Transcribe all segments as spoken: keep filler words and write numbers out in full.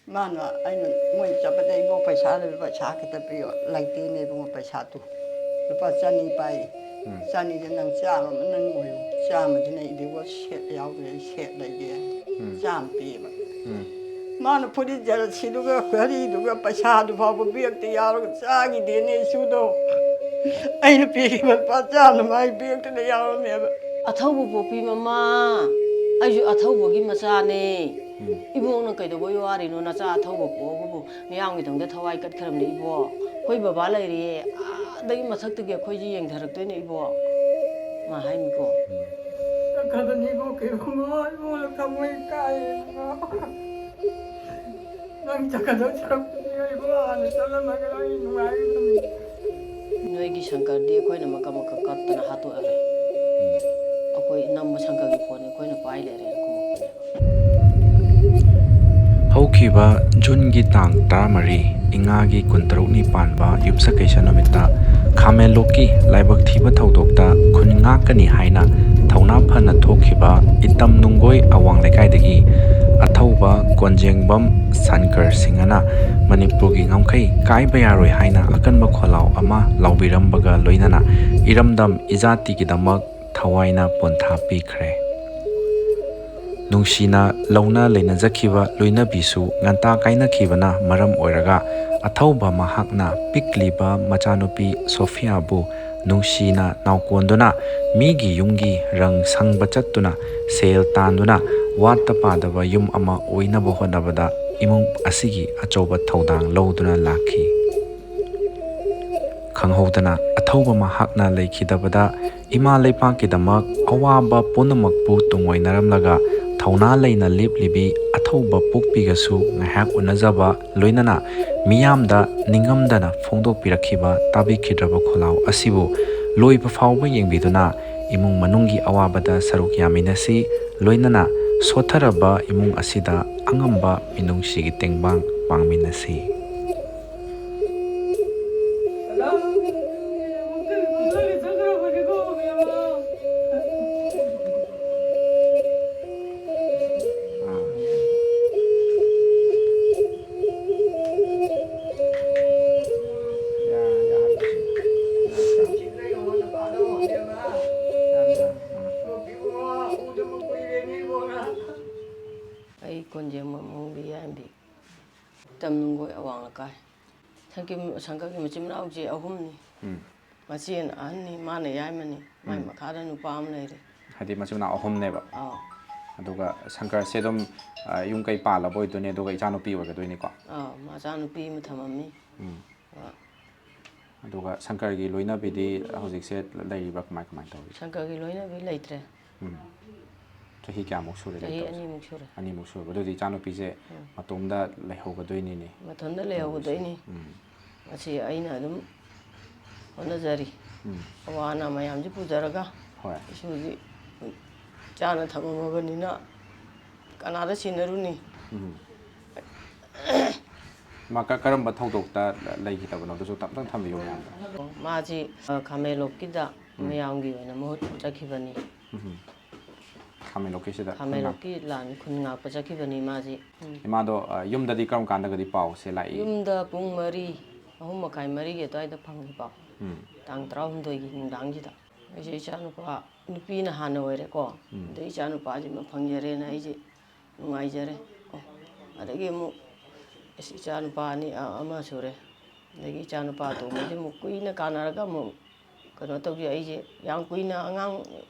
ꯃꯥꯅ ꯑꯩꯅ ꯃꯣꯏ ꯆꯠꯄꯗ ꯏꯕꯣ ꯄꯩꯁꯥ ꯂꯩꯕ ꯄꯩꯁꯥ ꯈꯤꯇ ꯄꯤꯌꯣ꯫ ꯂꯩꯇꯦꯅꯦ ꯏꯕꯨꯡꯉꯣ ꯄꯩꯁꯥꯗꯨ꯫ ꯂꯨꯄꯥ ꯆꯅꯤ ꯄꯥꯏ꯫ ꯎꯝ꯫ ꯆꯅꯤꯗ ꯅꯪ ꯆꯥꯝꯃ ꯑꯃ ꯅꯪ ꯑꯣꯏꯌꯨ꯫ ꯆꯥꯝꯃꯗꯨꯅ ꯏꯗꯤꯕꯣ ꯁꯦꯠ ꯌꯥꯎꯗ꯭ꯔꯦ, ꯁꯦꯠ ꯂꯩꯒꯦ꯫ ꯎꯝ꯫ ꯆꯥꯝꯃ ꯄꯤꯌꯦꯕ꯫ ꯎꯝ꯫ ꯃꯥꯅ ꯐꯨꯔꯤꯠ ꯖꯔꯁꯤꯗꯨꯒ ꯘꯔꯤꯗꯨꯒ ꯄꯩꯁꯥꯗꯨ ꯐꯥꯎꯕ ꯕꯦꯛꯇ ꯌꯥꯎꯔꯒ ꯆꯥꯈꯤꯗꯦꯅꯦ ꯏꯁꯨꯗꯣ꯫ ꯑꯩꯅ ꯄꯤꯈꯤꯕ ꯂꯨꯄꯥ ꯆꯥꯝꯃ ꯃꯥꯒꯤ ꯕꯦꯛꯇꯨꯗ ꯌꯥꯎꯔꯝꯃꯦꯕ꯫ ꯑꯊꯧꯕ ꯄꯣꯛꯄꯤ ꯃꯃꯥ, ꯑꯩꯁꯨ ꯑꯊꯧꯕꯒꯤ ꯃꯆꯥꯅꯦ꯫ ꯎꯝ꯫ ꯏꯕꯣꯛꯅ ꯀꯩꯗꯧꯕꯩ ꯋꯥꯔꯤꯅꯣ? ꯅꯆꯥ ꯑꯊꯧꯕ ꯄꯣꯛꯑꯕꯨ ꯃꯤꯌꯥꯝꯒꯤꯗꯃꯛꯇ ꯊꯋꯥꯏ ꯀꯠꯈ꯭ꯔꯕꯅꯦ ꯏꯕꯣꯛ꯫ ꯑꯩꯈꯣꯏ ꯕꯕꯥ ꯂꯩꯔꯤꯌꯦ, ꯑꯥꯗꯒꯤ ꯃꯊꯛꯇꯒꯤ ꯑꯩꯈꯣꯏꯁꯦ ꯌꯦꯡꯊꯔꯛꯇꯣꯏꯅꯦ ꯏꯕꯣꯛ꯫ ꯃꯥ ꯍꯥꯏꯅꯤꯀꯣ꯫ ꯆꯠꯈ꯭ꯔꯕꯅꯤ ꯏꯕꯣꯛ, ꯀꯩꯒꯨꯝꯕ ꯏꯕꯣꯛꯅ ꯊꯃꯣꯏ ꯀꯥꯏꯌꯦ꯫ ꯅꯪ ꯆꯠꯀꯗꯧ ꯁꯔꯨꯛꯄꯨꯗꯤ ꯏꯕꯣꯛ ꯍꯥꯟꯅ ꯆꯠꯂꯝꯃꯒ ꯑꯩ ꯅꯨꯡꯉꯥꯏꯒꯗꯕꯅꯤ꯫ ꯅꯣꯏꯒꯤ ꯁꯪꯀꯔꯗꯤ ꯑꯩꯈꯣꯏꯅ ꯃꯀꯛ ꯃꯀꯛ ꯀꯛꯇꯅ ꯍꯥꯠꯇꯣꯛꯑꯔꯦ꯫ ꯑꯩꯈꯣꯏ ꯅꯝꯕ ꯁꯪꯀꯔꯒꯤ ꯐꯣꯟꯅꯤ ꯑꯩꯈꯣꯏꯅ ꯄꯥꯏ ꯂꯩꯔꯦꯅ ꯈꯨꯝꯃꯛꯄꯅꯦꯕ꯫ ꯍꯧꯈꯤꯕ ꯖꯨꯟꯒꯤ ꯇꯥꯡ ꯇꯔꯥꯃꯔꯤ, ꯏꯉꯥꯒꯤ ꯀꯨꯟꯇꯔꯨꯛꯅꯤ ꯄꯥꯟꯕ ꯌꯨꯝꯁꯀꯩꯁ ꯅꯨꯃꯤꯠꯇ ꯈꯥꯃꯦꯟꯂꯣꯛꯀꯤ ꯂꯥꯏꯕꯛ ꯊꯤꯕ ꯊꯧꯗꯣꯛꯇ ꯈꯨꯟ ꯉꯥꯛꯀꯅꯤ ꯍꯥꯏꯅ ꯊꯧꯅꯥ ꯐꯅ ꯊꯣꯛꯈꯤꯕ ꯏꯇꯝ ꯅꯨꯡꯒꯣꯏ ꯑꯋꯥꯡ ꯂꯩꯀꯥꯏꯗꯒꯤ ꯑꯊꯧꯕ ꯀꯣꯟꯖꯦꯡꯕꯝ ꯁꯟꯀꯔ ꯁꯤꯡꯍꯅ ꯃꯅꯤꯄꯨꯔꯒꯤ ꯉꯝꯈꯩ ꯀꯥꯏꯕ ꯌꯥꯔꯣꯏ ꯍꯥꯏꯅ ꯑꯀꯟꯕ ꯈꯣꯜꯂꯥꯎ ꯑꯃ ꯂꯥꯎꯕꯤꯔꯝꯕꯒ ꯂꯣꯏꯅꯅ ꯏꯔꯝꯗꯝ ꯏꯖꯥꯇꯤꯒꯤꯗꯃꯛ ꯊꯋꯥꯏꯅ ꯄꯣꯟꯊꯥ ꯄꯤꯈ꯭ꯔꯦ꯫ ꯅꯨꯡꯁꯤꯅ ꯂꯧꯅ ꯂꯩꯅꯖꯈꯤꯕ ꯂꯣꯏꯅꯕꯤꯁꯨ ꯉꯟꯇꯥ ꯀꯥꯏꯅꯈꯤꯕꯅ ꯃꯔꯝ ꯑꯣꯏꯔꯒ ꯑꯊꯧꯕ ꯃꯍꯥꯛꯅ ꯄꯤꯛꯂꯤꯕ ꯃꯆꯥꯅꯨꯄꯤ ꯁꯣꯐꯤꯌꯥꯕꯨ ꯅꯨꯡꯁꯤꯅ ꯅꯥꯎꯀꯣꯟꯗꯨꯅ ꯃꯤꯒꯤ ꯌꯨꯝꯒꯤ ꯔꯪ ꯁꯪꯕ ꯆꯠꯇꯨꯅ ꯁꯦꯜ ꯇꯥꯟꯗꯨꯅ ꯋꯥꯠꯇ ꯄꯥꯗꯕ ꯌꯨꯝ ꯑꯃ ꯑꯣꯏꯅꯕ ꯍꯣꯠꯅꯕꯗ ꯏꯃꯨꯡ ꯑꯁꯤꯒꯤ ꯑꯆꯧꯕ ꯊꯧꯗꯥꯡ ꯂꯧꯗꯨꯅ ꯂꯥꯛꯈꯤ꯫ ꯈꯪꯍꯧꯗꯅ ꯑꯊꯧꯕ ꯃꯍꯥꯛꯅ ꯂꯩꯈꯤꯗꯕꯗ ꯏꯃꯥ ꯂꯩꯄꯥꯛꯀꯤꯗꯃꯛ ꯑꯋꯥꯕ ꯄꯨꯝꯅꯃꯛꯄꯨ ꯇꯨꯡꯑꯣꯏꯅꯔꯝꯂꯒ ꯊꯧꯅꯥ ꯂꯩꯅ ꯂꯦꯞꯂꯤꯕꯤ ꯑꯊꯧꯕ ꯄꯣꯛꯄꯤꯒꯁꯨ ꯉꯥꯏꯍꯥꯛ ꯎꯅꯖꯕ ꯂꯣꯏꯅꯅ ꯃꯤꯌꯥꯝꯗ ꯅꯤꯡꯉꯝꯗꯅ ꯐꯣꯡꯗꯣꯛꯄꯤꯔꯛꯈꯤꯕ ꯇꯥꯕꯤꯈꯤꯗ꯭ꯔꯕ ꯈꯣꯜꯂꯥꯎ ꯑꯁꯤꯕꯨ ꯂꯣꯏꯕ ꯐꯥꯎꯕ ꯌꯦꯡꯕꯤꯗꯨꯅ ꯏꯃꯨꯡ ꯃꯅꯨꯡꯒꯤ ꯑꯋꯥꯕꯗ ꯁꯔꯨꯛ ꯌꯥꯃꯤꯟꯅꯁꯤ, ꯂꯣꯏꯅꯅ ꯁꯣꯠꯊꯔꯕ ꯏꯃꯨꯡ ꯑꯁꯤꯗ ꯑꯉꯝꯕ ꯃꯤꯅꯨꯡꯁꯤꯒꯤ ꯇꯦꯡꯕꯥꯡ ꯄꯥꯡꯃꯤꯟꯅꯁꯤ꯫ ꯇꯝꯅꯨꯡꯒꯣꯏ ꯑꯋꯥꯡ ꯂꯩꯀꯥꯏ꯫ ꯁꯪꯀꯤꯝ-, ꯁꯪꯀꯔꯒꯤ ꯃꯆꯤꯟ ꯃꯅꯥꯎꯁꯦ ꯑꯍꯨꯝꯅꯤ꯫ ꯎꯝ꯫ ꯃꯆꯦꯅ ꯑꯍꯟꯅꯤ, ꯃꯥꯅ ꯌꯥꯏꯃꯅꯤ꯫ ꯃꯥꯏ ꯎꯝ꯫ ꯃꯈꯥꯗ ꯅꯨꯄꯥ ꯑꯃ ꯂꯩꯔꯦ꯫ ꯍꯥꯏꯗꯤ ꯃꯆꯤꯟ ꯃꯅꯥꯎ ꯑꯍꯨꯝꯅꯦꯕ꯫ ꯑꯥꯎ꯫ ꯑꯗꯨꯒ ꯁꯪꯀꯔꯁꯦ ꯑꯗꯨꯝ, ꯑ, ꯌꯨꯝ ꯀꯩ ꯄꯥꯜꯂꯕ ꯑꯣꯏꯗꯣꯏꯅꯦ, ꯑꯗꯨꯒ ꯏꯆꯥꯅꯨꯄꯤ ꯑꯣꯏꯒꯗꯣꯏꯅꯤꯀꯣ? ꯑꯥꯎ, ꯃꯆꯥꯅꯨꯄꯤ ꯑꯃ ꯊꯝꯃꯝꯃꯤ꯫ ꯎꯝ꯫ ꯑꯥ꯫ ꯑꯗꯨꯒ ꯁꯪꯀꯔꯒꯤ ꯂꯣꯏꯅꯕꯤꯗꯤ ꯍꯧꯖꯤꯛꯁꯦ ꯂꯩꯔꯤꯕ꯭ꯔꯥ, ꯀꯃꯥꯏ, ꯀꯃꯥꯏꯅ ꯇꯧꯔꯤ? ꯁꯪꯀꯔꯒꯤ ꯂꯣꯏꯅꯕꯤ ꯂꯩꯇ꯭ꯔꯦ꯫ ꯎꯝ꯫ ꯆꯍꯤ ꯀꯌꯥꯃꯨꯛ ꯁꯨꯔꯦ ꯆꯍꯤ ꯂꯩꯇꯕꯁꯦ? ꯑꯅꯤꯃꯨꯛ ꯁꯨꯔꯦ꯫ ꯑꯅꯤꯃꯨꯛ ꯁꯨꯔꯕ꯫ ꯑꯗꯨꯗꯤ ꯏꯆꯥꯅꯨꯄꯤꯁꯦ ꯎꯝ꯫ ꯃꯇꯣꯝꯗ ꯂꯩꯍꯧꯒꯗꯣꯏꯅꯤꯅꯦ꯫ ꯃꯊꯟꯇ ꯂꯩꯍꯧꯒꯗꯣꯏꯅꯤ꯫ ꯎꯝ꯫ ꯃꯁꯤ ꯑꯩꯅ ꯑꯗꯨꯝ ꯍꯣꯠꯅꯖꯔꯤ꯫ ꯎꯝ꯫ ꯑꯋꯥ ꯑꯅꯥ ꯃꯌꯥꯝꯁꯤ ꯄꯨꯖꯔꯒ ꯍꯣꯏ꯫ ꯏꯁꯨꯁꯤ ꯆꯥꯅ ꯊꯛꯅꯕꯅꯤꯅ ꯀꯅꯥꯗ ꯁꯤꯟꯅꯔꯨꯅꯤ? ꯎꯝ꯫ ꯃꯥ ꯀ-, ꯀꯔꯝꯕ ꯊꯧꯗꯣꯛꯇ ꯂꯩꯈꯤꯗꯕꯅꯣꯗꯨꯁꯨ ꯇꯞꯇꯪ ꯊꯝꯕꯤꯌꯨ ꯃꯌꯥꯝꯗ꯫ ꯃꯥꯁꯤ, ꯑ, ꯈꯥꯃꯦꯟꯂꯣꯛꯀꯤꯗ ꯎꯝ꯫ ꯃꯌꯥꯝꯒꯤ ꯑꯣꯏꯅ ꯃꯍꯨꯠ ꯆꯠꯈꯤꯕꯅꯤ꯫ ꯎꯝ꯫ ꯈꯥꯃꯦꯟꯂꯣꯛꯀꯤꯁꯤꯗ ꯈꯨꯟ ꯉꯥꯛ-, ꯈꯥꯃꯦꯟꯂꯣꯛꯀꯤ ꯂꯥꯟ ꯈꯨꯟ ꯉꯥꯛꯄ ꯆꯠꯈꯤꯕꯅꯤ ꯃꯥꯁꯤ꯫ ꯎꯝ꯫ ꯏꯃꯥꯗꯣ, ꯑ, ꯌꯨꯝꯗꯗꯤ ꯀꯔꯝ ꯀꯥꯟꯗꯒꯗꯤ ꯄꯥꯎꯁꯦ ꯂꯥꯛꯏ? ꯌꯨꯝꯗ ꯄꯨꯡ ꯃꯔꯤ, ꯑꯍꯨꯝ ꯃꯈꯥꯏ, ꯃꯔꯤꯒꯤ ꯑꯗꯨꯋꯥꯏꯗ ꯐꯪꯉꯤ ꯄꯥꯎ꯫ ꯎꯝ꯫ ꯇꯥꯡ ꯇꯔꯥꯍꯨꯝꯗꯣꯏꯒꯤ ꯅꯨꯡꯗꯥꯡꯁꯤꯗ꯫ ꯑꯩꯁꯦ ꯏꯆꯥꯅꯨꯄꯥ, ꯅꯨꯄꯤꯅ ꯍꯥꯟꯅ ꯑꯣꯏꯔꯦꯀꯣ꯫ ꯎꯝ꯫ ꯑꯗꯩ ꯏꯆꯥꯅꯨꯄꯥꯁꯤꯃ ꯐꯪꯖꯔꯦꯅ ꯑꯩꯁꯦ ꯅꯨꯡꯉꯥꯏꯖꯔꯦ꯫ ꯑꯣ, ꯑꯗꯒꯤ ꯑꯃꯨꯛ ꯑꯁ, ꯏꯆꯥꯅꯨꯄꯥ ꯑꯅꯤ, ꯑ-, ꯑꯃ ꯁꯨꯔꯦ꯫ ꯑꯗꯒꯤ ꯏꯆꯥꯅꯨꯄꯥ ꯑꯇꯣꯝꯕꯁꯤ ꯑꯃꯨꯛ ꯀꯨꯏꯅ ꯀꯥꯟꯅꯔꯒ ꯑꯃꯨꯛ ꯀꯩꯅꯣ ꯇꯧꯖꯩ꯫ ꯑꯩꯁꯦ ꯌꯥꯝ ꯀꯨꯏꯅ ꯑꯉꯥꯡ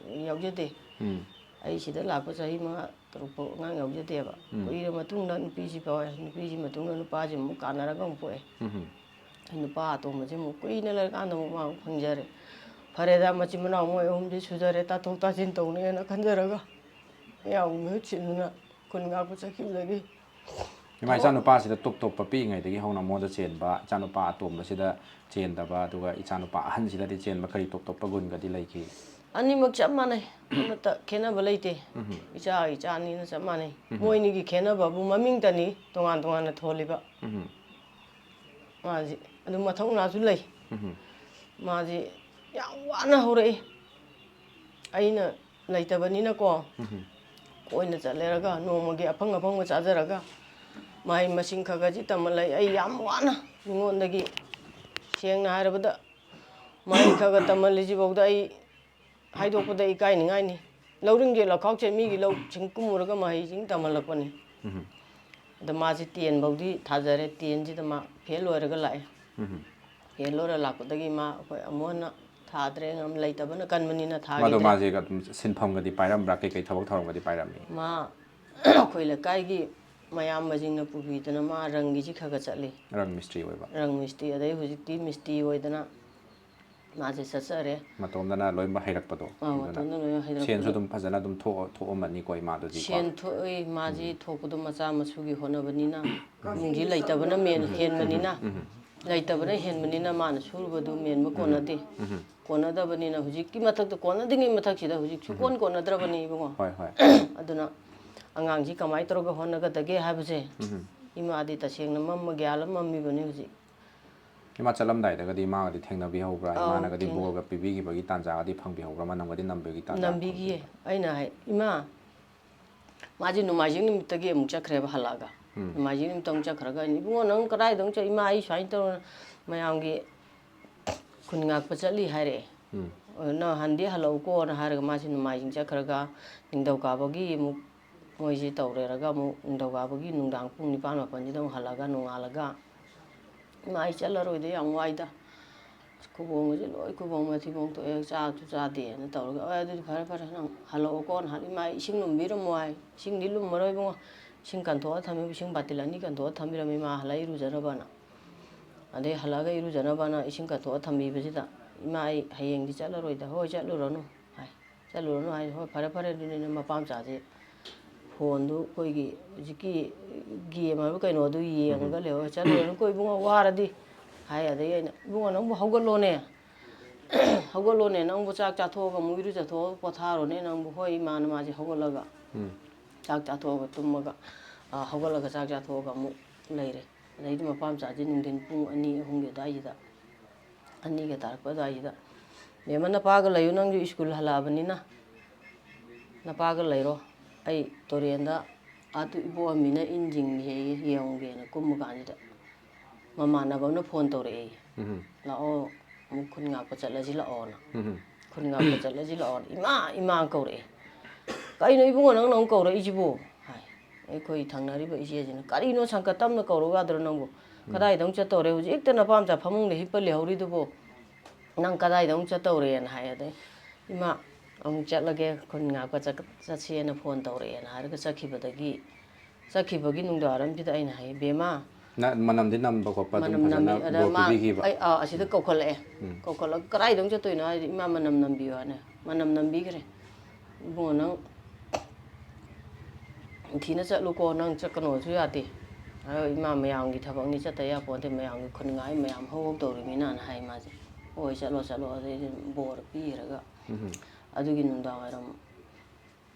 ꯌꯥꯎꯖꯗꯦ꯫ ꯎꯝ꯫ ꯑꯩ ꯁꯤꯗ ꯂꯥꯛꯄ ꯆꯍꯤ ꯃꯉꯥ ꯇꯔꯨꯛ ꯐꯥꯎ ꯑꯉꯥꯡ ꯌꯥꯎꯖꯗꯦꯕ꯫ ꯎꯝ꯫ ꯀꯨꯏꯔ ꯃꯇꯨꯡꯗ ꯅꯨꯄꯤꯁꯤ ꯐꯥꯎꯔꯦ, ꯅꯨꯄꯤꯁꯤ ꯃꯇꯨꯡꯗ ꯅꯨꯄꯥꯁꯤ ꯑꯃꯨꯛ ꯀꯥꯟꯅꯔꯒ ꯑꯃꯨꯛ ꯄꯣꯛꯑꯦ꯫ ꯎꯝ꯫ ꯑꯩ ꯅꯨꯄꯥ ꯑꯇꯣꯝꯕꯁꯤ ꯑꯃꯨꯛ ꯀꯨꯏꯅ ꯂꯩꯔꯀꯥꯟꯗ ꯑꯃꯨꯛ ꯃꯥ ꯑꯃꯨꯛ ꯐꯪꯖꯔꯦ꯫ ꯐꯔꯦꯗ, ꯃꯆꯤꯟ ꯃꯅꯥꯎ ꯃꯣꯏ ꯑꯍꯨꯝꯁꯤ ꯁꯨꯖꯔꯦ, ꯇꯥꯊꯣꯛ ꯇꯥꯁꯤꯟ ꯇꯧꯅꯦꯅ ꯈꯟꯖꯔꯒ ꯃꯌꯥꯝꯒꯤ ꯃꯍꯨꯠ ꯁꯤꯟꯗꯨꯅ ꯈꯨꯟ ꯉꯥꯛꯄ ꯆꯠꯈꯤꯕꯗꯒꯤ ꯏꯃꯥ, ꯏꯆꯥꯅꯨꯄꯥꯁꯤꯗ ꯇꯣꯞ ꯇꯣꯞꯄ ꯄꯤꯛꯏꯉꯩꯗꯒꯤ ꯍꯧꯅ ꯃꯉꯣꯟꯗ ꯆꯦꯟꯕ, ꯏꯆꯥꯅꯨꯄꯥ ꯑꯇꯣꯝꯕꯁꯤꯗ ꯆꯦꯟꯗꯕ, ꯑꯗꯨꯒ ꯏꯆꯥꯅꯨꯄꯥ ꯑꯍꯟꯁꯤꯗꯗꯤ ꯆꯦꯟꯕ ꯀꯔꯤ ꯇꯣꯞ ꯇꯣꯞꯄ ꯒꯨꯟꯒꯗꯤ ꯂꯩꯈꯤ? ꯑꯅꯤꯃꯛ ꯆꯞ ꯃꯥꯟꯅꯩ, ꯑꯃꯠꯇ ꯈꯦꯠꯅꯕ ꯂꯩꯇꯦ꯫ ꯎꯝ꯫ ꯏꯆꯥ ꯏꯆꯥ ꯑꯅꯤꯅ ꯆꯞ ꯃꯥꯟꯅꯩ꯫ ꯎꯝ꯫ ꯃꯣꯏ ꯑꯅꯤꯒꯤ ꯈꯦꯠꯅꯕꯕꯨ ꯃꯃꯤꯡꯇꯅꯤ ꯇꯣꯉꯥꯟ ꯇꯣꯉꯥꯟꯅ ꯊꯣꯜꯂꯤꯕ꯫ ꯎꯝ꯫ ꯃꯥꯁꯤ ꯑꯗꯨꯝ ꯃꯊꯧꯅꯥꯁꯨ ꯂꯩ꯫ ꯎꯝ꯫ ꯃꯥꯁꯤ ꯌꯥꯝ ꯋꯥꯅ ꯍꯧꯔꯛꯏ꯫ ꯑꯩꯅ ꯂꯩꯇꯕꯅꯤꯅꯀꯣ, ꯎꯝ꯫ ꯀꯣꯏꯅ ꯆꯠꯂꯦꯔꯒ ꯅꯣꯡꯃꯒꯤ ꯑꯐꯪ ꯑꯐꯪꯕ ꯆꯥꯖꯔꯒ ꯃꯍꯩ ꯃꯁꯤꯡ ꯈꯔ ꯈꯔꯁꯤ ꯇꯝꯍꯜꯂꯛꯏ꯫ ꯑꯩ ꯌꯥꯝ ꯋꯥꯅ ꯃꯤꯉꯣꯟꯗꯒꯤ, ꯁꯦꯡꯅ ꯍꯥꯏꯔꯕꯗ, ꯃꯍꯩ ꯈꯔ ꯈꯔ ꯇꯝꯍꯜꯂꯤꯁꯤꯐꯥꯎꯗ ꯑꯩ ꯍꯥꯏꯗꯣꯛꯄꯗ ꯏꯀꯥꯏꯅꯤꯡꯉꯥꯏꯅꯤ꯫ ꯂꯧꯔꯤꯡꯁꯦ ꯂꯧꯈꯥꯎꯁꯦ ꯃꯤꯒꯤ ꯂꯧꯁꯤꯡ ꯀꯨꯝꯃꯨꯔꯒ ꯃꯍꯩꯁꯤꯡ ꯇꯝꯍꯜꯂꯛꯄꯅꯤ꯫ ꯎꯝ꯫ ꯑꯗꯣ ꯃꯥꯁꯦ ꯇꯦꯟ ꯐꯥꯎꯗꯤ ꯊꯥꯖꯔꯦ꯫ ꯇꯦꯟꯁꯤꯗ ꯃꯥ ꯐꯦꯜ ꯑꯣꯏꯔꯒ ꯂꯥꯛꯑꯦ꯫ ꯎꯝ꯫ ꯐꯦꯜ ꯑꯣꯏꯔ ꯂꯥꯛꯄꯗꯒꯤ ꯃꯥ ꯑꯩꯈꯣꯏ ꯑꯃꯨꯛ ꯍꯟꯅ ꯊꯥꯗ꯭ꯔꯦ, ꯉꯝ ꯂꯩꯇꯕꯅ ꯀꯟꯕꯅꯤꯅ ꯃꯥꯗꯣ ꯊꯥꯈꯤꯗ꯭ꯔꯦ꯫ ꯃꯥꯁꯦ ꯑꯗꯨꯝ ꯁꯤꯟꯐꯝꯒꯗꯤ ꯄꯥꯏꯔꯝꯕ꯭ꯔꯥ? ꯀꯩꯀꯩ ꯊꯕꯛ ꯊꯧꯔꯝꯒꯗꯤ ꯄꯥꯏꯔꯝꯃꯤ? ꯃꯥ ꯑꯩꯈꯣꯏ ꯂꯩꯀꯥꯏꯒꯤ ꯃꯌꯥꯝꯕꯁꯤꯡꯅ ꯄꯨꯕꯤꯗꯅ ꯃꯥ ꯔꯪꯒꯤꯁꯤ ꯈꯔ ꯈꯔ ꯆꯠꯂꯤ꯫ ꯔꯪ ꯃꯤꯁꯇ꯭ꯔꯤ ꯑꯣꯏꯕ꯫ ꯔꯪ ꯃꯤꯁꯇ꯭ꯔꯤ, ꯑꯗꯩ ꯍꯧꯖꯤꯛꯇꯤ ꯃꯤꯁꯇ꯭ꯔꯤ ꯑꯣꯏꯗꯅ ꯃꯥꯁꯦ ꯆꯠꯆꯔꯦ꯫ ꯃꯇꯣꯝꯗꯅ ꯂꯣꯏꯅꯃꯛ ꯍꯩꯔꯛꯄꯗꯣ꯫ ꯑꯥ, ꯑꯗꯨꯅ ꯃꯇꯣꯝꯗꯅ ꯂꯣꯏꯅ ꯍꯩꯔꯛꯄꯗꯣ꯫ ꯁꯦꯟꯁꯨ ꯑꯗꯨꯝ ꯐꯖꯅ ꯑꯗꯨꯝ ꯊꯣꯛ-, ꯊꯣꯛꯑꯝꯃꯅꯤꯀꯣ ꯏꯃꯥꯗꯨꯗꯤꯀꯣ? ꯁꯦꯟ ꯊꯣꯛꯏ, ꯃꯥꯁꯤ ꯎꯝ꯫ ꯊꯣꯛꯄꯗꯣ ꯃꯆꯥ ꯃꯁꯨꯒꯤ ꯍꯣꯠꯅꯕꯅꯤꯅ, ꯏꯃꯨꯡꯁꯤ ꯂꯩꯇꯕꯅ ꯃꯦꯟ ꯎꯝ꯫ ꯍꯦꯟꯕꯅꯤꯅ, ꯎꯝ꯫ ꯂꯩꯇꯕꯅ ꯍꯦꯟꯕꯅꯤꯅ ꯃꯥꯅ ꯁꯨꯔꯨꯕꯗꯨ ꯃꯦꯟꯕ ꯎꯝ꯫ ꯀꯣꯟꯅꯗꯦ꯫ ꯎꯝ꯫ ꯀꯣꯟꯅꯗꯕꯅꯤꯅ ꯍꯧꯖꯤꯛꯀꯤ ꯃꯊꯛꯇ, ꯀꯣꯟꯅꯗ꯭ꯔꯤꯉꯩ ꯃꯊꯛꯁꯤꯗ ꯍꯧꯖꯤꯛ ꯁꯨꯀꯣꯟ ꯎꯝ꯫ ꯀꯣꯟꯅꯗ꯭ꯔꯕꯅꯦ ꯏꯕꯨꯡꯉꯣ꯫ ꯍꯣꯏ, ꯍꯣꯏ꯫ ꯑꯗꯨꯅ ꯑꯉꯥꯡꯁꯤ ꯀꯃꯥꯏꯅ ꯇꯧꯔꯒ ꯍꯣꯠꯅꯒꯗꯒꯦ ꯍꯥꯏꯕꯁꯦ ꯎꯝ꯫ ꯏꯃꯥꯗꯤ ꯇꯁꯦꯡꯅ ꯃꯝꯃ ꯒ꯭ꯌꯥꯟ ꯑꯃ ꯃꯝꯃꯤꯕꯅꯤ ꯍꯧꯖꯤꯛ꯫ ꯏꯃꯥ ꯆꯠꯂꯝꯗꯥꯏꯗꯒꯗꯤ ꯏꯃꯥꯒꯗꯤ ꯊꯦꯡꯅꯕꯤꯍꯧꯕ꯭ꯔꯥ? ꯑꯧ, ꯏꯃꯥꯅꯒꯗꯤ ꯊꯦꯡꯅꯩ꯫ ꯕꯣꯔꯒ ꯄꯤꯕꯤꯈꯤꯕꯒꯤ ꯇꯥꯟꯖꯥꯒꯗꯤ ꯐꯪꯕꯤꯍꯧꯕ꯭ꯔꯥ? ꯃꯅꯝꯒꯗꯤ ꯅꯝꯕꯒꯤ ꯇꯥꯟꯖꯥ ꯅꯝꯕꯤꯈꯤꯌꯦ꯫ ꯐꯪꯕꯤꯍꯧꯕ꯭ꯔꯥ? ꯑꯩꯅ ꯍꯥꯏ, "ꯏꯃꯥ, ꯃꯥꯁꯦ ꯅꯣꯡꯃꯥꯏꯖꯤꯡ ꯅꯨꯃꯤꯠꯇꯒꯤ ꯑꯃꯨꯛ ꯆꯠꯈ꯭ꯔꯦꯕ ꯍꯜꯂꯛꯑꯒ꯫ ꯎꯝ꯫ ꯅꯣꯡꯃꯥꯏꯖꯤꯡ ꯅꯨꯃꯤꯠꯇ ꯑꯃꯨꯛ ꯆꯠꯈ꯭ꯔꯒ ꯑꯩꯅ, 'ꯏꯕꯨꯡꯉꯣ, ꯅꯪ ꯀꯗꯥꯏꯗ ꯑꯃꯨꯛ ꯆꯠ-, ꯏꯃꯥ, ꯑꯩ ꯁꯨꯃꯥꯏꯅ ꯇꯧꯔ ꯃꯌꯥꯝꯒꯤ ꯈꯨꯟ ꯉꯥꯛꯄ ꯆꯠꯂꯤ' ꯍꯥꯏꯔꯛꯑꯦ꯫ ꯎꯝ꯫ "ꯑꯣ, ꯅꯪ ꯍꯟꯗꯤ ꯍꯜꯂꯛꯎꯀꯣꯅ" ꯍꯥꯏꯔꯒ ꯃꯥꯁꯦ ꯅꯣꯡꯃꯥꯏꯖꯤꯡ ꯆꯠꯈ꯭ꯔꯒ ꯅꯤꯡꯊꯧꯀꯥꯕꯒꯤ ꯑꯃꯨꯛ ꯃꯣꯏꯁꯦ ꯇꯧꯔꯦꯔꯒ ꯑꯃꯨꯛ ꯅꯤꯡꯊꯧꯀꯥꯕꯒꯤ ꯅꯨꯡꯗꯥꯡ ꯄꯨꯡ ꯅꯤꯄꯥꯟ ꯃꯥꯄꯟꯁꯤꯗ ꯑꯃꯨꯛ ꯍꯜꯂꯒ ꯅꯣꯡꯉꯥꯜꯂꯒ, "ꯏꯃꯥ, ꯑꯩ ꯆꯠꯂꯔꯣꯏꯗ, ꯌꯥꯝ ꯋꯥꯏꯗ꯫ ꯑꯁ, ꯈꯨꯕꯣꯡꯒꯁꯦ ꯂꯣꯏ ꯈꯨꯕꯣꯡ ꯃꯊꯤꯕꯣꯡ ꯊꯣꯛꯑꯦ, ꯆꯥꯛꯁꯨ ꯆꯥꯗꯦꯅ" ꯇꯧꯔꯒ, "ꯍꯣꯏ, ꯑꯗꯨꯗꯤ ꯐꯔꯦ, ꯐꯔꯦ, ꯅꯪ ꯍꯜꯂꯛꯑꯣꯀꯣꯅ" ꯍꯥꯏ꯫ "ꯏꯃꯥ, ꯏꯁꯤꯡ ꯂꯨꯝꯕꯤꯔꯝꯃꯣ" ꯍꯥꯏ꯫ "ꯏꯁꯤꯡꯗꯤ ꯂꯨꯝꯃꯔꯣꯏ ꯏꯕꯨꯡꯉꯣ, ꯏꯁꯤꯡ ꯀꯟꯊꯣꯛꯑ ꯊꯝꯃꯤ, ꯏꯁꯤꯡ ꯕꯥꯇꯤꯜ ꯑꯅꯤ ꯀꯟꯊꯣꯛꯑ ꯊꯝꯕꯤꯔꯝꯃꯤ ꯏꯃꯥ, ꯍꯜꯂꯛꯑ ꯏꯔꯨꯖꯅꯕꯅ"꯫ ꯑꯗꯩ ꯍꯜꯂꯛꯑꯒ ꯏꯔꯨꯖꯅꯕꯅ ꯏꯁꯤꯡ ꯀꯟꯊꯣꯛꯑ ꯊꯝꯕꯤꯕꯁꯤꯗ, "ꯏꯃꯥ, ꯑꯩ ꯍꯌꯦꯡꯗꯤ ꯆꯠꯂꯔꯣꯏꯗ"꯫ "ꯍꯣꯏ, ꯆꯠꯂꯨꯔꯅꯨ" ꯍꯥꯏ꯫ "ꯆꯠꯂꯨꯔꯅꯨ" ꯍꯥꯏ꯫ "ꯍꯣꯏ, ꯐꯔꯦ, ꯐꯔꯦ", ꯑꯗꯨꯅꯤꯅ ꯃꯄꯥ ꯃꯆꯥꯁꯦ ꯐꯣꯟꯗꯨ ꯑꯩꯈꯣꯏꯒꯤ ꯍꯧꯖꯤꯛꯀꯤ ꯒꯦꯝ ꯍꯥꯏꯕ ꯀꯩꯅꯣꯗꯨ ꯌꯦꯡꯉꯒ ꯎꯝ꯫ ꯂꯩꯍꯧꯔꯦ꯫ "ꯆꯠꯂꯨꯔꯅꯨꯀꯣ ꯏꯕꯨꯡꯉꯣ, ꯋꯥꯔꯗꯤ" ꯍꯥꯏ꯫ ꯑꯗꯩ ꯑꯩꯅ, "ꯏꯕꯨꯡꯉꯣ, ꯅꯪꯕꯨ ꯍꯧꯒꯠꯂꯣꯅꯦ, ꯍꯧꯒꯠꯂꯣꯅꯦ, ꯅꯪꯕꯨ ꯆꯥꯛ ꯆꯥꯊꯣꯛꯑꯒ ꯑꯃꯨꯛ ꯏꯔꯨꯖꯊꯣꯛꯑꯒ ꯄꯣꯊꯥꯔꯣꯅꯦ ꯅꯪꯕꯨ"꯫ "ꯍꯣꯏ ꯏꯃꯥꯅ", ꯃꯥꯁꯦ ꯍꯧꯒꯠꯂꯒ ꯎꯝ꯫ ꯆꯥꯛ ꯆꯥꯊꯣꯛꯑꯒ ꯇꯨꯝꯃꯒ, ꯑ, ꯍꯧꯒꯠꯂꯒ ꯆꯥꯛ ꯆꯥꯊꯣꯛꯑꯒ ꯑꯃꯨꯛ ꯂꯩꯔꯦ꯫ ꯑꯗꯩꯗꯤ ꯃꯄꯥ ꯃꯆꯥꯁꯦ ꯅꯨꯡꯊꯤꯟ ꯄꯨꯡ ꯑꯅꯤ, ꯑꯍꯨꯝꯒꯤ ꯑꯗꯨꯋꯥꯏꯁꯤꯗ, ꯑꯅꯤꯒ ꯇꯥꯔꯛꯄ ꯑꯗꯨꯋꯥꯏꯁꯤꯗ, "ꯕꯦꯝꯃ, ꯅꯄꯥꯒ ꯂꯩꯌꯨ, ꯅꯪꯁꯨ ꯁ꯭ꯀꯨꯜ ꯍꯜꯂꯛꯑꯕꯅꯤꯅ ꯅꯄꯥꯒ ꯂꯩꯔꯣ, ꯑꯩ ꯇꯨꯔꯦꯟꯗ ꯑꯥ ꯏꯕꯣꯛ ꯑꯃꯤꯅ ꯏꯟ ꯆꯤꯡꯉꯦꯌꯦ, ꯌꯦꯡꯉꯨꯒꯦꯅ" ꯀꯨꯝꯕ ꯀꯥꯟꯁꯤꯗ ꯃꯃꯥꯟꯅꯕ ꯑꯃꯅ ꯐꯣꯟ ꯇꯧꯔꯛꯑꯦ꯫ ꯎꯝ꯫ "ꯂꯥꯛꯑꯣ, ꯑꯃꯨꯛ ꯈꯨꯟ ꯉꯥꯛꯄ ꯆꯠꯂꯁꯤ ꯂꯥꯛꯑꯣꯅ"꯫ ꯎꯝ꯫ "ꯈꯨꯟ ꯉꯥꯛꯄ ꯆꯠꯂꯁꯤ ꯂꯥꯛꯑꯣꯅ", "ꯏꯃꯥ, ꯏꯃꯥ" ꯀꯧꯔꯛꯑꯦ꯫ "ꯀꯩꯅꯣ ꯏꯕꯨꯡꯉꯣ, ꯅꯪ, ꯅꯪ ꯀꯧꯔꯛꯏꯁꯤꯕꯣ?" ꯍꯥꯏ꯫ ꯑꯩꯈꯣꯏ ꯊꯪꯅꯔꯤꯕ ꯏꯆꯦꯁꯤꯅ, "ꯀꯔꯤꯅꯣ ꯁꯪꯀꯠ ꯇꯝꯅ ꯀꯧꯔꯨ ꯌꯥꯗ꯭ꯔꯣ ꯅꯪꯕꯨ? ꯀꯗꯥꯏꯗ ꯑꯃꯨꯛ ꯆꯠꯇꯧꯔꯦ? ꯍꯧꯖꯤꯛꯇ ꯅꯄꯥꯝꯆꯥ ꯐꯃꯨꯡꯗ ꯍꯤꯞꯄ ꯂꯩꯍꯧꯔꯤꯗꯨꯕꯨ ꯅꯪ ꯀꯗꯥꯏꯗ ꯑꯃꯨꯛ ꯆꯠꯇꯧꯔꯦꯅ?" ꯍꯥꯏ꯫ ꯑꯗꯩ, "ꯏꯃꯥ, ꯑꯃꯨꯛ ꯆꯠꯂꯒꯦ, ꯈꯨꯟ ꯉꯥꯛꯄ ꯆꯠ-, ꯆꯠꯁꯦꯅ ꯐꯣꯟ ꯇꯧꯔꯛꯑꯦꯅ" ꯍꯥꯏꯔꯒ ꯆꯠꯈꯤꯕꯗꯒꯤ, ꯆꯠꯈꯤꯕꯒꯤ ꯅꯨꯡꯗꯥꯡꯋꯥꯏꯔꯝꯁꯤꯗ ꯑꯩꯅ ꯍꯥꯏ, "ꯕꯦꯝꯃ, ꯅ-, ꯃꯅꯝꯗꯤ ꯅꯝꯕ ꯈꯣꯠꯄ ꯑꯗꯨꯝ ꯃꯅꯝ ꯐꯖꯅ ꯅꯝꯃꯤ꯫ ꯑꯗ ꯒꯣ ꯃꯥ, ꯄꯤꯕꯤꯈꯤꯕ?" ꯑꯩ, ꯑꯥ, ꯑꯁꯤꯗ ꯀꯧꯈꯠꯂꯛꯑꯦ꯫ ꯎꯝ꯫ ꯀꯧꯈꯠꯂꯒ, "ꯀꯗꯥꯏꯗ ꯑꯃꯨꯛ ꯆꯠꯇꯣꯏꯅꯣ?" ꯍꯥꯏꯗꯤ, "ꯏꯃꯥ, ꯃꯅꯝ ꯅꯝꯕꯤꯌꯣ" ꯍꯥꯏꯅ꯫ ꯃꯅꯝ ꯅꯝꯕꯤꯈ꯭ꯔꯦ꯫ "ꯏꯕꯨꯡꯉꯣ, ꯅꯪ ꯊꯤꯅ ꯆꯠꯂꯨꯀꯣ, ꯅꯪ ꯆꯠꯀꯅꯣꯁꯨ ꯌꯥꯗꯦ꯫ ꯑꯗꯣ ꯏꯃꯥ, ꯃꯌꯥꯝꯒꯤ ꯊꯕꯛꯅꯤ, ꯆꯠꯇ ꯌꯥꯄꯣꯟꯇꯦ, ꯃꯌꯥꯝꯒꯤ ꯈꯨꯟꯉꯥꯏ ꯃꯌꯥꯝ ꯍꯧꯍꯧ ꯇꯧꯔꯤꯃꯤꯅꯅ" ꯍꯥꯏ ꯃꯥꯁꯦ꯫ "ꯍꯣꯏ, ꯆꯠꯂꯣ, ꯆꯠꯂꯣ", ꯑꯗꯩꯗꯤ ꯕꯣꯔ ꯄꯤꯈ꯭ꯔꯒ, ꯎꯝ꯫ ꯑꯗꯨꯒꯤ ꯅꯨꯡꯗꯥꯡ ꯋꯥꯏꯔꯝ